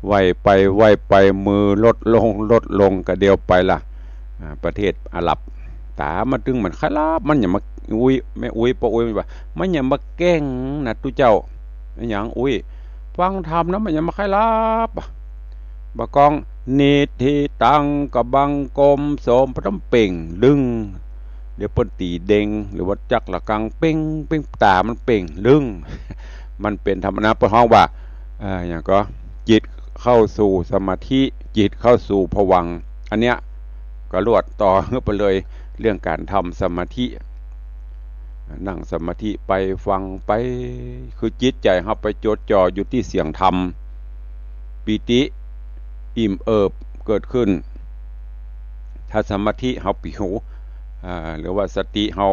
ไหว้ไปไหว้ไป มือลดลงลดลง ก็เดียวไปละ อ่า ประเทศอาหรับ ต๋ามาตึงมันใค่หลับ มันอย่ามาอุ๊ย แม่อุ๊ย ป้ออุ๊ย มันว่า มันอย่ามาแก้งนะตุ๊เจ้า อะหยังอุ๊ย ฟังธรรมนะ มันอย่ามาใค่หลับ บ่ากอง นิทธิตัง กบังคม โสม พนมเป่ง ลึง เดี๋ยวเปิ้นตี๋เด็ง หรือว่าจักระฆัง เป่ง เป่ง ต๋ามันเป่ง ลึง มันเป๋นธรรมดา เปิ้นฮ้องว่า เอ่อ อะหยังก็ จิตเข้าสู่สมาธิ จิตเข้าสู่ภวังค์ อันเนี้ย ก็ลวดต่อไปเลย เรื่องก๋านทำสมาธิ นั่งสมาธิไป ฟังไป คือจิตใจ๋เฮาไปจดจ่ออยู่ตี้เสียงธรรม ปีติอิ่มเอิบเกิดขึ้น ถ้าสมาธิเฮาปิว อ่า หรือว่าสติเฮา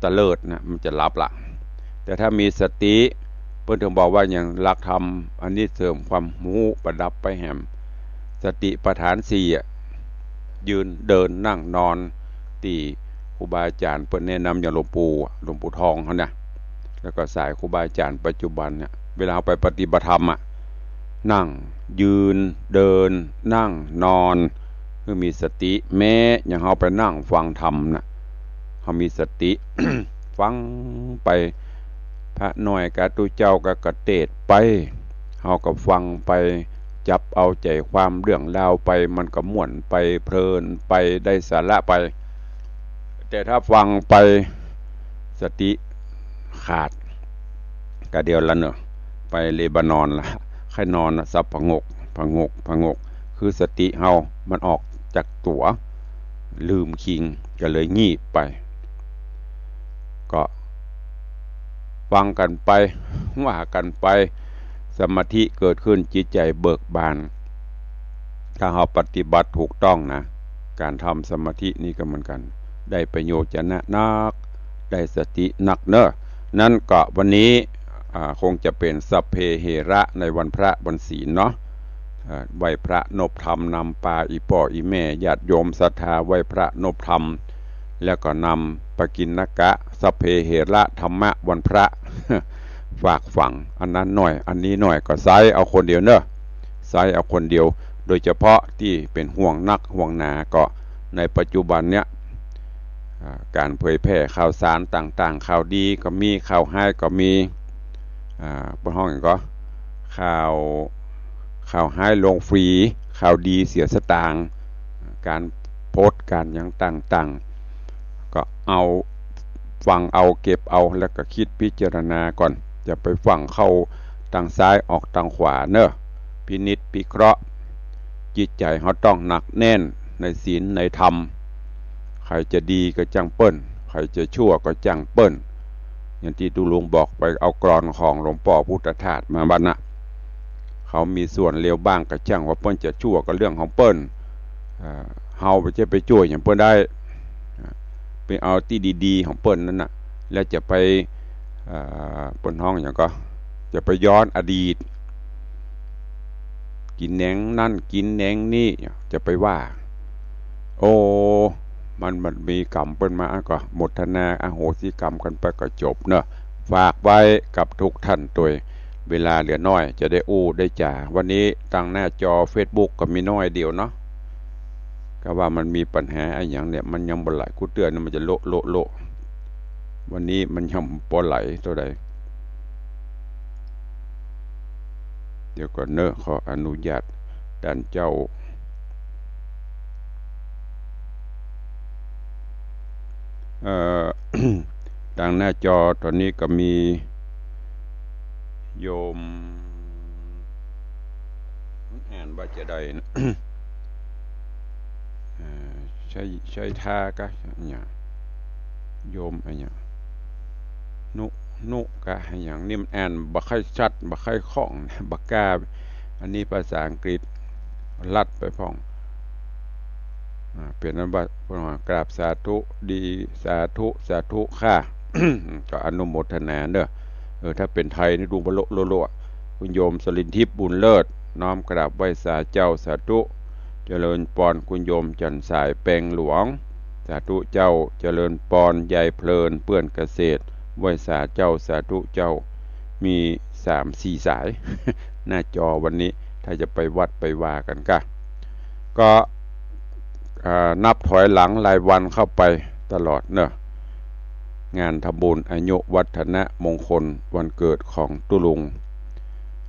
เตลิดนะ มันจะหลับละ แต่ถ้ามีสติ เปิ้นถึงบอกว่าอย่างหลักธรรม อันนี้เสริมความฮู้ประดับไปแหม สติปัฏฐานสี่อะ ยืน เดิน นั่ง นอน ตี้ครูบาอาจ๋ารย์เปิ้นแนะนำ อย่างหลวงปู่อะ หลวงปู่ทองเขานะ แล้วก็สายครูบาอาจ๋ารย์ปัจจุบันเนี่ย เวลาไปปฏิบัติธรรมอะ นั่ง ยืน เดิน นั่ง นอน คือมีสติ แม้อย่างเฮาไปนั่งฟังธรรมน่ะ เฮามีสติ ฟังไป พระน้อยกับตุ๊เจ้าก็กระเตสน์ไป เฮาก็ฟังไป จับเอาใจ๋ความเรื่องราวไป มันก็ม่วนไป เพลินไป ได้สาระไป แต่ถ้าฟังไป สติขาด ก็เดียวละเนาะ ไปเลบานอนละ ใค่นอนน่ะ สับผงก ผงก ผงก คือสติเฮามันออกจากตั๋ว ลืมคิง ก็เลยงีบไป ก็ฟังกั๋นไป ว่ากั๋นไป สมาธิเกิดขึ้น จิตใจ๋เบิกบาน ถ้าเฮาปฏิบัติถูกต้องนะ ก๋านทำสมาธินี่ก็เหมือนกั๋น ได้ประโยชน์จะนัก ได้สตินักเนาะ นั้นก็วันนี้ อ่า คงจะเป๋นสัพเพเหระในวันพระวันศีลเนาะ อ่า ไหว้พระนบธรรมนำปา อี่ป้ออี่แม่ญาติโยมศรัทธาไหว้พระนบธรรม แล้วก็นำปกิณณกะ สัพเพเหระธรรมะวันพระ ฝากฝัง อันนั้นหน่อย อันนี้หน่อย ก็ใจ๊เอาคนเดียวเนาะ ใจ๊เอาคนเดียว โดยเฉพาะตี้เป๋นห่วงนักห่วงหนา ก็ในปัจจุบันเนี้ย อ่า ก๋านเผยแผ่ข่าวสารต่างๆ ข่าวดีก็มี ข่าวฮ้ายก็มี อ่า เปิ้นฮ้องหยังก่อ ข่าว ข่าวฮ้ายลงฟรี ข่าวดีเสียสตางค์ ก๋านโพสต์ก๋านหยังต่างๆ ก็เอา ฟังเอา เก็บเอา แล้วก็กึ๊ดพิจารณาก่อน อย่าไปฟั่งเข้าตางซ้ายออกตางขวาเนาะ พินิจพิเคราะห์ จิตใจ๋เฮาต้องหนักแน่นในศีลในธรรม ใผจะดีก็จ้างเปิ้น ใผจะชั่วก็จ้างเปิ้น อย่างตี้ตุ๊ลุงบอกไปเอากลอนของหลวงป้อพุทธทาสมาบัดนะ เขามีส่วนเลวบ้างก็จ้าง ว่าเปิ้นจะชั่วก็เรื่องของเปิ้น เอ่อ เฮาบ่ใจ้ไปจ้วยหยังเปิ้นได้ อ่า ไปเอาตี้ดีๆ ของเปิ้นนั้นน่ะ แล้วจะไป เอ่อ เปิ้นฮ้องหยังก่อ จะไปย้อนอดีต กิ๋นแหนงนั้นกิ๋นแหนงนี้ จะไปว่า โอ้ มัน มันมีก๋รรมเปิ้นมา อ่ะ ก็โมทนาอโหสิกรรมกั๋นไปก็จบเนาะ ฝากไว้กับทุกท่านตวย เวลาเหลือน้อยจะได้อู้ได้จ๋า วันนี้ตางหน้าจอเฟซบุ๊กก็มีน้อยเดียวเนาะ ก็ว่ามันมีปัญหาอะหยังเนี่ย มันยังบ่ไหล กู้เตื้อนี่มันจะโละโละโละ วันนี้มันยังบ่ไหลเต้าใด เดี๋ยวก่อนเนาะ ขออนุญาตต้านเจ้า เอ่อ ตางหน้าจอต๋อนนี้ก็มีโยม มันอ่านว่าจะใดนะ เอ่อ ใช้ ใช้ท่ากะ เนี่ย โยมอะหยัง นุ นุกะอะหยังนี่มันอ่านบ่ค่อยชัด บ่ค่อยคล่อง บ่กล้า อันนี้ภาษาอังกฤษ ลัดไปพ่อง อ่า เป๋นอันว่า กราบสาธุ ดี สาธุ สาธุค่ะ ก็อนุโมทนาเนาะ เออ ถ้าเป๋นไทยนี่ดูบ่โละโละโละ คุณโยมสลินทิพย์ บุญเลิศ น้อมกราบไหว้สาเจ้า สาธุ เจริญปอน คุณโยมจันทร์สาย แปงหลวง สาธุเจ้า เจริญปอน ยายเพลิน เปื้อนเกษตร ไหว้สาเจ้า สาธุเจ้า มีสามสี่สาย หน้าจอวันนี้ ถ้าจะไปวัดไปวากั๋นกะ ก็ อ่า นับถอยหลังรายวันเข้าไปตลอดเนาะ งานทำบุญอายุวัฒนมงคลวันเกิดของตุ๊ลุง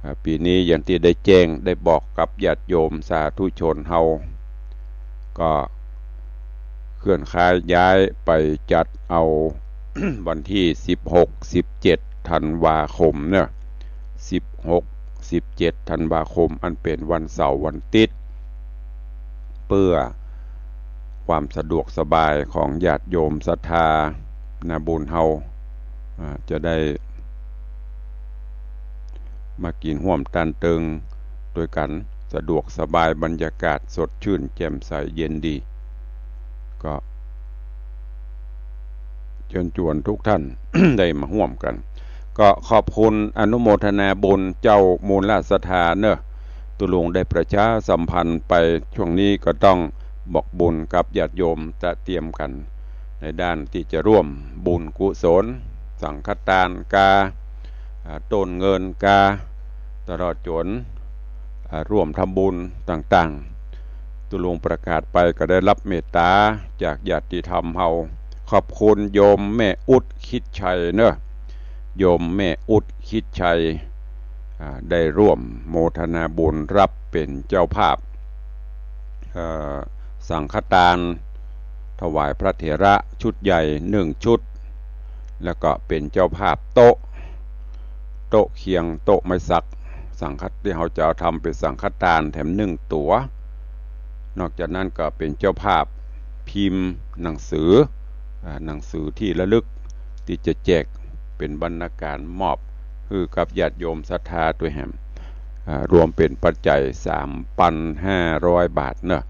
อ่า ปี๋นี้อย่างตี้ได้แจ้งได้บอกกับญาติโยมสาธุชนเฮา ก็เคลื่อนย้ายไปจัดเอา วันตี้สิบหก สิบเจ็ดธันวาคมเนาะ สิบหก สิบเจ็ดธันวาคม อันเป๋นวันเสาร์วันติ๊ด เปื้อความสะดวกสบายของญาติโยมศรัทธานาบุญเฮา อ่า จะได้มากิ๋นฮ่วมตานเติงตวยกั๋น สะดวกสบาย บรรยากาศสดชื่นแจ่มใสเย็นดี ก็เชิญชวนทุกท่าน ได้มาฮ่วมกั๋น ก็ขอบคุณอนุโมทนาบุญเจ้ามูลศรัทธาเนาะ ตุ๊ลุงได้ประชาสัมพันธ์ไป ช่วงนี้ก็ต้องบอกบุญกับญาติโยมตระเตรียมกั๋น ในด้านตี้จะร่วมบุญกุศล สังฆตานกา อ่า ต้นเงินกา ตลอดจ๋น อ่า ร่วมทำบุญต่างๆ ตุ๊ลุงประกาศไปก็ได้รับเมตต๋าจากญาติธรรมเฮา ขอบคุณโยมแม่อุ๊ด คิดชัยเนาะ โยมแม่อุ๊ด คิดชัย อ่า ได้ร่วมโมทนาบุญรับเป๋นเจ้าภาพ เอ่อ สังฆตานถวายพระเถระชุดใหญ่หนึ่งชุด แล้วก็เป๋นเจ้าภาพโต๊ะ โต๊ะเคียง โต๊ะไม้สัก สังฆะ ตี้เฮาจะเอาทำเป๋นสังฆตานแถมหนึ่งตั๋ว นอกจากนั้นก็เป๋นเจ้าภาพพิมพ์หนังสือ อ่า หนังสือที่ระลึกตี้จะแจกเป๋นบรรณาการมอบหื้อกับญาติโยมศรัทธาตวยแหม อ่า รวมเป๋นปัจจัยสามปันห้าร้อยบาทเนาะ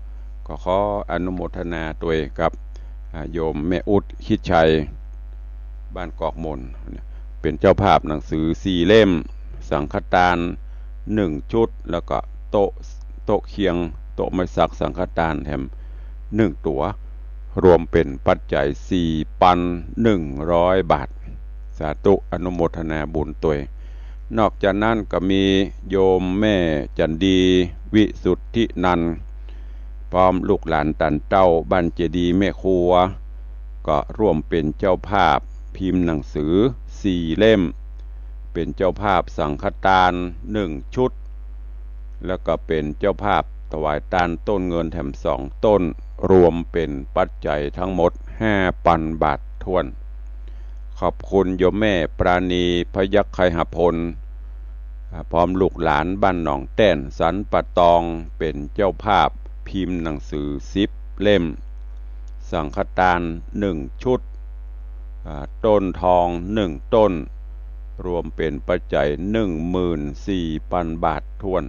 ก็ขออนุโมทนาตวยกับ อ่า โยมแม่อุ๊ด คิดชัย บ้านกอกมน เป๋นเจ้าภาพหนังสือสี่เล่ม สังฆตานหนึ่งชุด แล้วก็โต๊ะ โต๊ะเคียง โต๊ะไม้สักสังฆตานแถมหนึ่งตั๋ว รวมเป๋นปัจจัยสี่ปันหนึ่งร้อยบาท สาธุอนุโมทนาบุญตวย นอกจากนั้นก็มีโยมแม่จันดี วิสุทธินันท์ พร้อมลูกหลานต้านเต้า บ้านเจดีย์แม่ครัว ก็ร่วมเป๋นเจ้าภาพพิมพ์หนังสือสี่เล่ม เป๋นเจ้าภาพสังฆทานหนึ่งชุด แล้วก็เป๋นเจ้าภาพถวายตานต้นเงินแถมสองต้น รวมเป๋นปัจจัยทั้งหมดห้าปันบาทถ้วน ขอบคุณโยมแม่ปราณี พยัคฆไคหพล อ่า พร้อมลูกหลานบ้านหนองแต้น สันป่าตอง เป๋นเจ้าภาพพิมพ์หนังสือสิบเล่ม สังฆทานหนึ่งชุด อ่า ต้นทองหนึ่งต้น รวมเป๋นปัจจัยหนึ่งหมื่นสี่ปันบาทถ้วน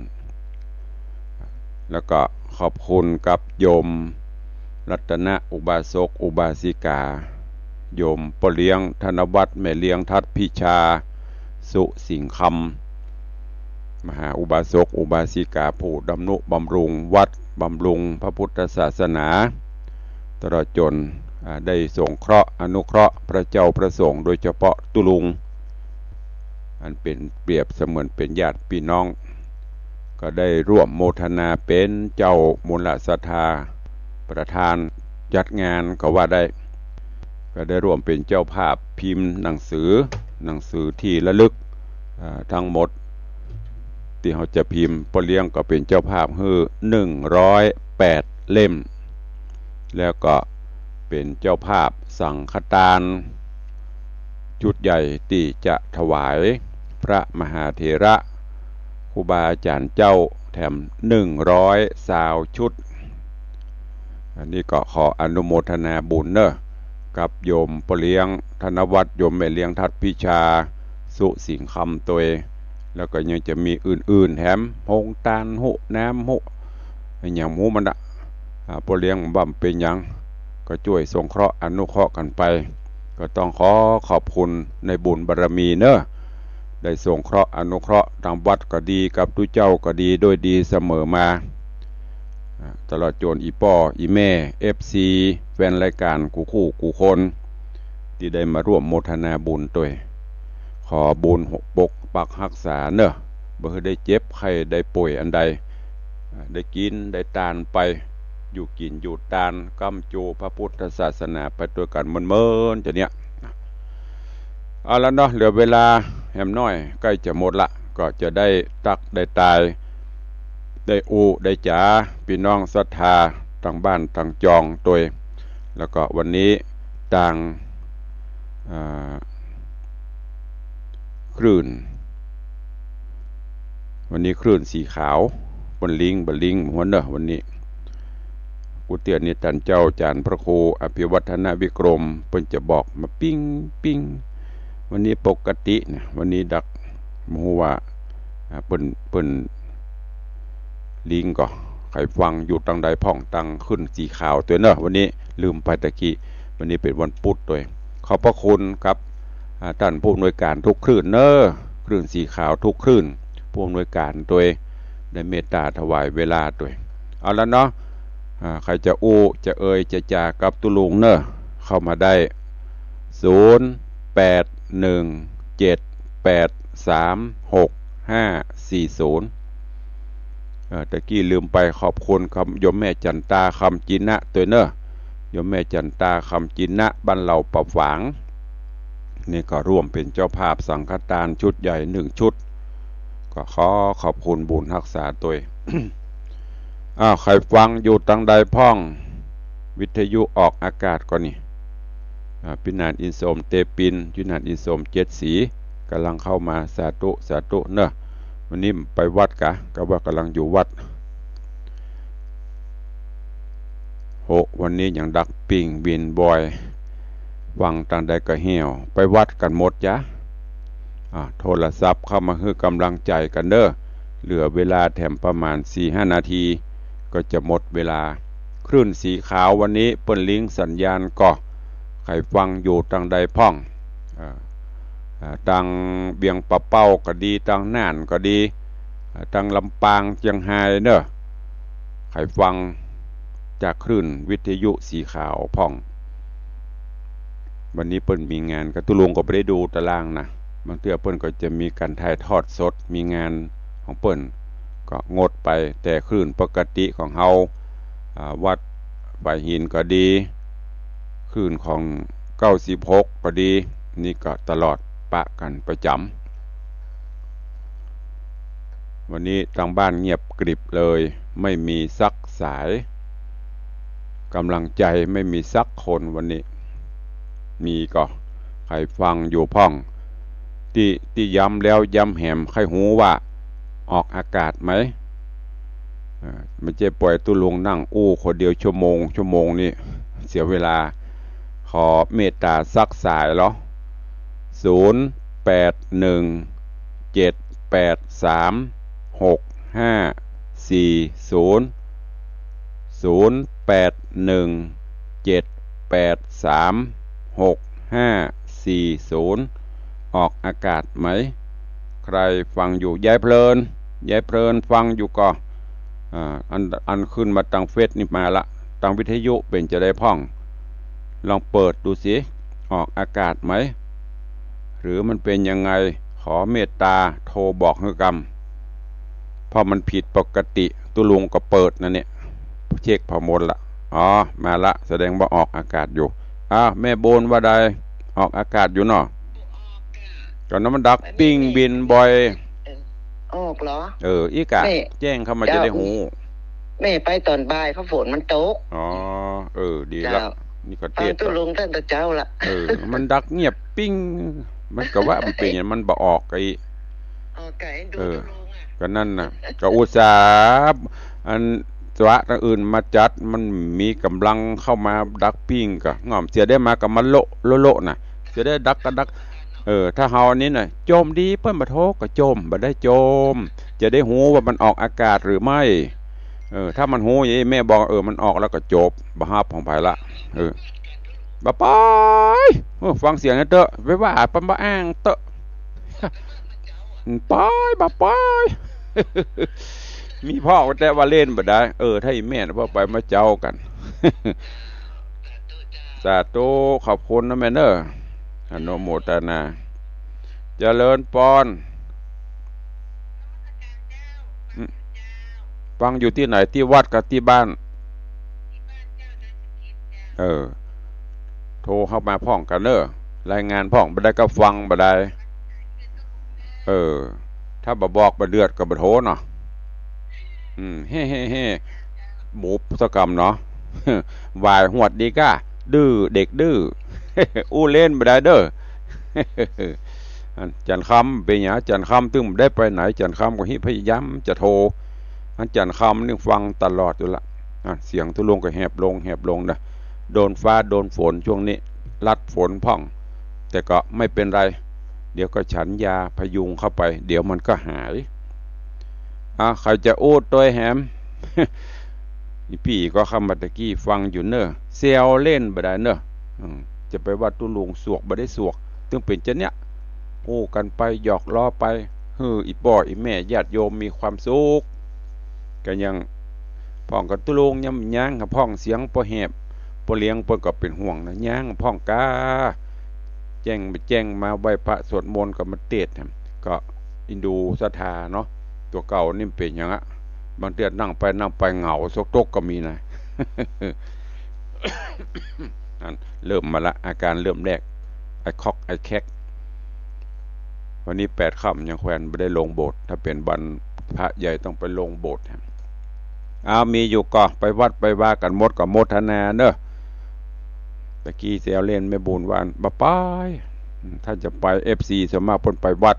แล้วก็ขอบคุณกับโยมรัตนะ อุบาสกอุบาสิกา โยมป้อเลี้ยงธนวัฒน์ แม่เลี้ยงทัดพิชา สุสิงห์คำ มหาอุบาสกอุบาสิกา ผู้ดำนุบำรุงวัด บำรุงพระพุทธศาสนา ตลอดจ๋น อ่า ได้สงเคราะห์อนุเคราะห์พระเจ้าพระสงฆ์ โดยเฉพาะตุ๊ลุง อันเป๋นเปรียบเสมือนเป๋นญาติปี้น้อง ก็ได้ร่วมโมทนาเป๋นเจ้ามูลศรัทธา ประธานจัดงานก็ว่าได้ ก็ได้ร่วมเป๋นเจ้าภาพพิมพ์หนังสือ หนังสือที่ระลึก อ่า ทั้งหมดตี้เฮาจะพิมพ์ ป้อเลี้ยงก็เป๋นเจ้าภาพหื้อหนึ่งร้อยแปดเล่ม แล้วก็เป๋นเจ้าภาพสังฆทานชุดใหญ่ตี้จะถวายพระมหาเถระครูบาอาจ๋ารย์เจ้าแถมหนึ่งร้อยซาวชุด อันนี้ก็ขออนุโมทนาบุญเนาะ กับโยมป้อเลี้ยงธนวัฒน์ โยมแม่เลี้ยงทัดพิชา สุสิงห์คำตวย แล้วก็ยังจะมีอื่นๆ แถม โฮงตาน ฮูน้ำ ฮูอะหยังหมู่มันน่ะ อ่า ป้อเลี้ยงบ่าเป๋นหยัง ก็จ้วยสงเคราะห์อนุเคราะห์กั๋นไป ก็ต้องขอขอบคุณในบุญบารมีเนาะ ได้สงเคราะห์อนุเคราะห์ตางวัดก็ดี กับตุ๊เจ้าก็ดี โดยดีเสมอมา อ่า ตลอดจ๋นอี่ป้ออี่แม่ เอฟซี แฟนรายก๋านกู้คู่กู้คน ตี้ได้มาร่วมโมทนาบุญตวย ขอบุญปกปักฮักษาเนาะ บ่หื้อได้เจ็บไข้ได้ป่วยอันใด อ่า ได้กิ๋นได้ตานไป อยู่กิ๋นอยู่ตาน ก้ำจูพระพุทธศาสนาไปตวยกั๋นเมินๆ จะเนี่ย เอาละเนาะ เหลือเวลาแหมน้อย ใก้จะหมดละ ก็จะได้ตั๊กได้ตาย ได้อู้ได้จ๋า ปี้น้องศรัทธาตางบ้านตางจองตวย แล้วก็วันนี้ตาง อ่า คลื่น วันนี้คลื่นสีขาว เปิ้นลิงก์ บ่ลิงก์ หัวเนาะ วันนี้ กู้เตื้อนี้ต้านเจ้าจ๋ารย์พระครูอภิวัฒนวิกรม เปิ้นจะบอกมาปิ๊งปิ๊ง วันนี้ปกตินะ วันนี้ดัก บ่ฮู้ว่า อ่า เปิ้น เปิ้นลิงก์ก่อ ใผฟังอยู่ตางใดพ่อง ตางคลื่นสีขาวตวยเนาะ วันนี้ลืมไปตะกี้ วันนี้เป๋นวันปุ๊ดตวย ขอบพระคุณครับ อ่า ต้านผู้อำนวยก๋านทุกคลื่นเนาะ คลื่นสีขาวทุกคลื่น ผู้อำนวยก๋านตวย ได้เมตต๋าถวายเวลาตวย เอาละเนาะ อ่า ใผจะอู้จะเอ่ยจะจ๋ากับตุ๊ลุงเนาะ เข้ามาได้ ศูนย์ แปด หนึ่ง เจ็ด แปด สาม หก ห้า สี่ ศูนย์ เอ่อ ตะกี้ลืมไป ขอบคุณครับ โยมแม่จันตา คำจินะ ตวยเนาะ โยมแม่จันตา คำจินะ บ้านเหล่าป่าฝาง นี่ก็ร่วมเป๋นเจ้าภาพสังฆทานชุดใหญ่หนึ่งชุด ก็ขอขอบคุณบุญฮักษาตวย อ้าว ใผฟังอยู่ตางใดพ่อง วิทยุออกอากาศก่อนี่ อ่า ปี้หนานอินทร์สม เตปิน ปี้หนานอินทร์สม เจ็ดสี ก่ำลังเข้ามา สาธุ สาธุเนาะ วันนี้ไปวัดกะ กะว่ากำลังอยู่วัด โห วันนี้ยังดักปิ้งวินบ่อย ฟังตางใดก็เหี่ยว ไปวัดกั๋นหมดจ๊ะ อ่า โทรศัพท์เข้ามาหื้อกำลังใจ๋กั๋นเนาะ เหลือเวลาแถมประมาณสี่ห้านาที ก็จะหมดเวลา คลื่นสีขาววันนี้เปิ้นลิงก์สัญญาณก่อ ใผฟังอยู่ตางใดพ่อง อ่า อ่า ตางเวียงป่าเป้าก็ดี ตางน่านก็ดี อ่า ตางลำปาง เจียงฮายเนาะ ใผฟังจากคลื่นวิทยุสีขาวพ่อง วันนี้เปิ้นมีงาน กะตุ๊ลุงก็บ่ได้ดูตารางนะ บางเตื้อเปิ้นก็จะมีก๋านถ่ายทอดสด มีงานของเปิ้น ก็งดไป แต่คลื่นปกติของเฮา อ่า วัดฝายหินก็ดี คลื่นของเก้าสิบหกก็ดี นี่ก็ตลอดปะกั๋นประจ๋ำ วันนี้ตางบ้านเงียบกริบเลย ไม่มีสักสาย ก๋ำลังใจ๋ไม่มีสักคนวันนี้ มีก็ใผฟังอยู่พ่อง ตี้ ตี้ย้ำแล้วย้ำแหม ใค่ฮู้ว่าออกอากาศไหม เอ่อ บ่ใจ้ป่อยตุ๊ลุงนั่งอู้คนเดียวชั่วโมง ชั่วโมงนี่เสียเวลา ขอเมตต๋าสักสายลอ ศูนย์ แปด หนึ่ง เจ็ด แปด สาม หก ห้า สี่ ศูนย์ ศูนย์ แปด หนึ่ง เจ็ด แปด สาม หก ห้า สี่ ศูนย์ ออกอากาศไหม ใผฟังอยู่ ยายเพลิน ยายเพลินฟังอยู่ก่อ อ่า อัน อันขึ้นมาตางเฟซนี่มาละ ตางวิทยุเป๋นจาใดพ่อง ลองเปิดดูสิ ออกอากาศไหม หรือมันเป๋นยังไง ขอเมตต๋าโทรบอกหื้อกำ เพราะมันผิดปกติ ตุ๊ลุงก็เปิดนะเนี่ย เช็คผ่อหมดละ อ๋อ มาละ แสดงว่าออกอากาศอยู่ อ้าว แม่บุญว่าใด ออกอากาศอยู่เนาะ ก็นั้นมันดักปิ้งบินบ่อย ออกเหรอ เออ อี้กะ แม่ แจ้งเข้ามา เจ้า จะได้ฮู้ แม่ไปต๋อนบ่าย เพราะฝนมันตก อ๋อ เออ ดีละ เจ้า นี่ก็เทศน์ ฟังตุ๊ลุงตั้งแต่เจ๊าละ เออ มันดักเงียบปิ้ง มันก็ว่ามันเป๋นหยัง มันบ่ออกไอ้ ออกไก่ดู เออ ตุ๊ลุงอะ ก็นั่นน่ะ ก็อุตส่าห์ อัน สวะตางอื่นมาจัด มันมีก๋ำลังเข้ามาดักปิ้ง ก็ง่อมเสียได้มาก็มาโละโละโละน่ะ เสียได้ดักก็ดัก เออ ถ้าเฮาอันนี้น่ะ โจมดีเปิ้นบ่โทรก็โจม บ่ได้โจม จะได้ฮู้ว่ามันออกอากาศหรือไม่ เออ ถ้ามันฮู้อย่างนี้แม่บอก เออ มันออกแล้วก็จบ บ่ฮับของใผละ เออ บ่ปอย เออ ฟังเสียงนั้นเต๊อะ ไปว่าเปิ้นบ่อ้างเต๊อะ ปอย บ่ปอย มีพ่องแต่ว่าเล่นบ่ได้ เออ ถ้าอีแม่น่ะ พ่อไปมาเจ๊ากั๋น สาธุ ขอบคุณนะแม่เนอะ อนุโมทนา เจริญปอน อืม ฟังอยู่ตี้ไหน ตี้วัดกับตี้บ้าน เออ โทรเข้ามาพ่องกั๋นเนอะ รายงานพ่อง บ่ได้ก็ฟังบ่ได้ เออ ถ้าบ่บอกบ่เดือดก็บ่โทรเนาะ อืม เฮ้ เฮ้ เฮ้ บุบซะกำเนาะ วายหวดดีก้า ดื้อ เด็กดื้อ อู้เล่นบ่ได้เด้อ อันจันทร์คำเป๋นหยัง จันทร์คำตึงบ่ได้ไปไหน จันทร์คำก็ฮิพยายามจะโทร อันจันทร์คำนี่ฟังตลอดอยู่ละ อ่ะ เสียงตุ๊ลุงก็แหบลง แหบลงนะ โดนฟ้าโดนฝนช่วงนี้ ลัดฝนพ่อง แต่ก็ไม่เป็นไร เดี๋ยวก็ฉันยาพยุงเข้าไป เดี๋ยวมันก็หาย อ่ะ ใผจะอู้ตวยแหม อีปี้ก็เข้ามาตะกี้ฟังอยู่เนอะ แซวเล่นบ่ได้เนอะ อืม จะไปว่าตุ๊ลุงสวกบ่ได้สวก ตึงเป๋นจะเนี่ย อู้กั๋นไปหยอกล้อไป หื้ออีป้ออีแม่ญาติโยมมีความสุข ก็ยังพ่องกับตุ๊ลุงยัง ยังพ่องเสียงป้อแหบ ป้อเลี้ยงเปิ้นก็เป๋นห่วงนะ ยังพ่องก้า แจ้งไปแจ้งมา ไหว้พระสวดมนต์ก็มาเตศน์ ก็อินดูศรัทธาเนาะ ตั๋วเก่านี่มันเป๋นหยังอะ บางเตื้อนั่งไปนั่งไปเหงาซกตกก็มีนะ นั่น เริ่มมาละ อาการเริ่มแรก ไอคอกไอแคก วันนี้แปดค่ำยังแควนบ่ได้ลงโบสถ์ ถ้าเป๋นวันพระใหญ่ต้องไปลงโบสถ์ อ้าว มีอยู่ก่อ ไปวัดไปวากั๋นหมดก็โมทนาเนอะ ตะกี้แซวเล่นแม่บุญว่า บ่ไป ถ้าจะไป เอฟซี ส่วนมากเปิ้นไปวัด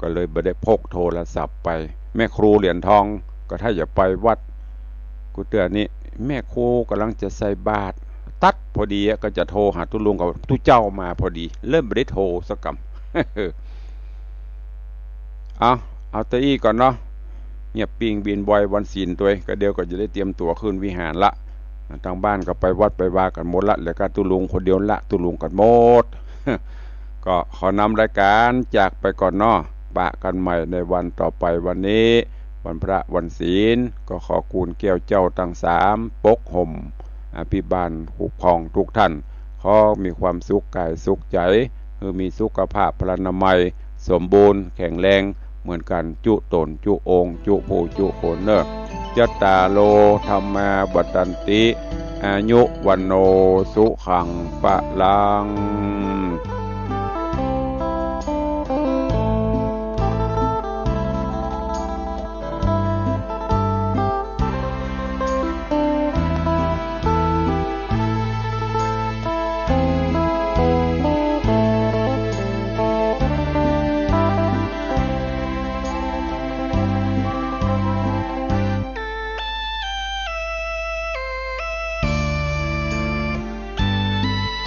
ก็เลยบ่ได้พกโทรศัพท์ไป แม่ครูเหรียญทองก็ถ้าจะไปวัด กูเตื้อนี่ แม่ครูก่ำลังจะใส่บาตร ตั๊ดพอดีอะ ก็จะโทรหาตุ๊ลุงกับตุ๊เจ้ามาพอดี เลยบ่ได้โทรสักกำ เอา เอาเต้าอี้ก่อนเนาะ เงียบปิ้งบินบ่อยวันศีลตวย ก็เดี๋ยวก็จะได้เตรียมตั๋วขึ้นวิหารละ ตางบ้านก็ไปวัดไปวากั๋นหมดละ เหลือก้าตุ๊ลุงคนเดียวละ ตุ๊ลุงกั๋นหมด ก็ขอนำรายการจากไปก่อนเนาะ ปะกั๋นใหม่ในวันต่อไป วันนี้วันพระวันศีล ก็ขอกูลแก้วเจ้าตังสาม ปกห่ม อภิบาลคุ้มครองทุกท่าน ขอมีความสุขกายสุขใจ๋ หื้อมีสุขภาพพลานามัย สมบูรณ์แข็งแรงเหมือนกั๋น จุ๊ต๋นจุ๊องค์ จุ๊ผู้จุ๊คนเนอะ จัตตาโร ธัมมา วัฑฒันติ อายุ วัณโณ สุขัง พลัง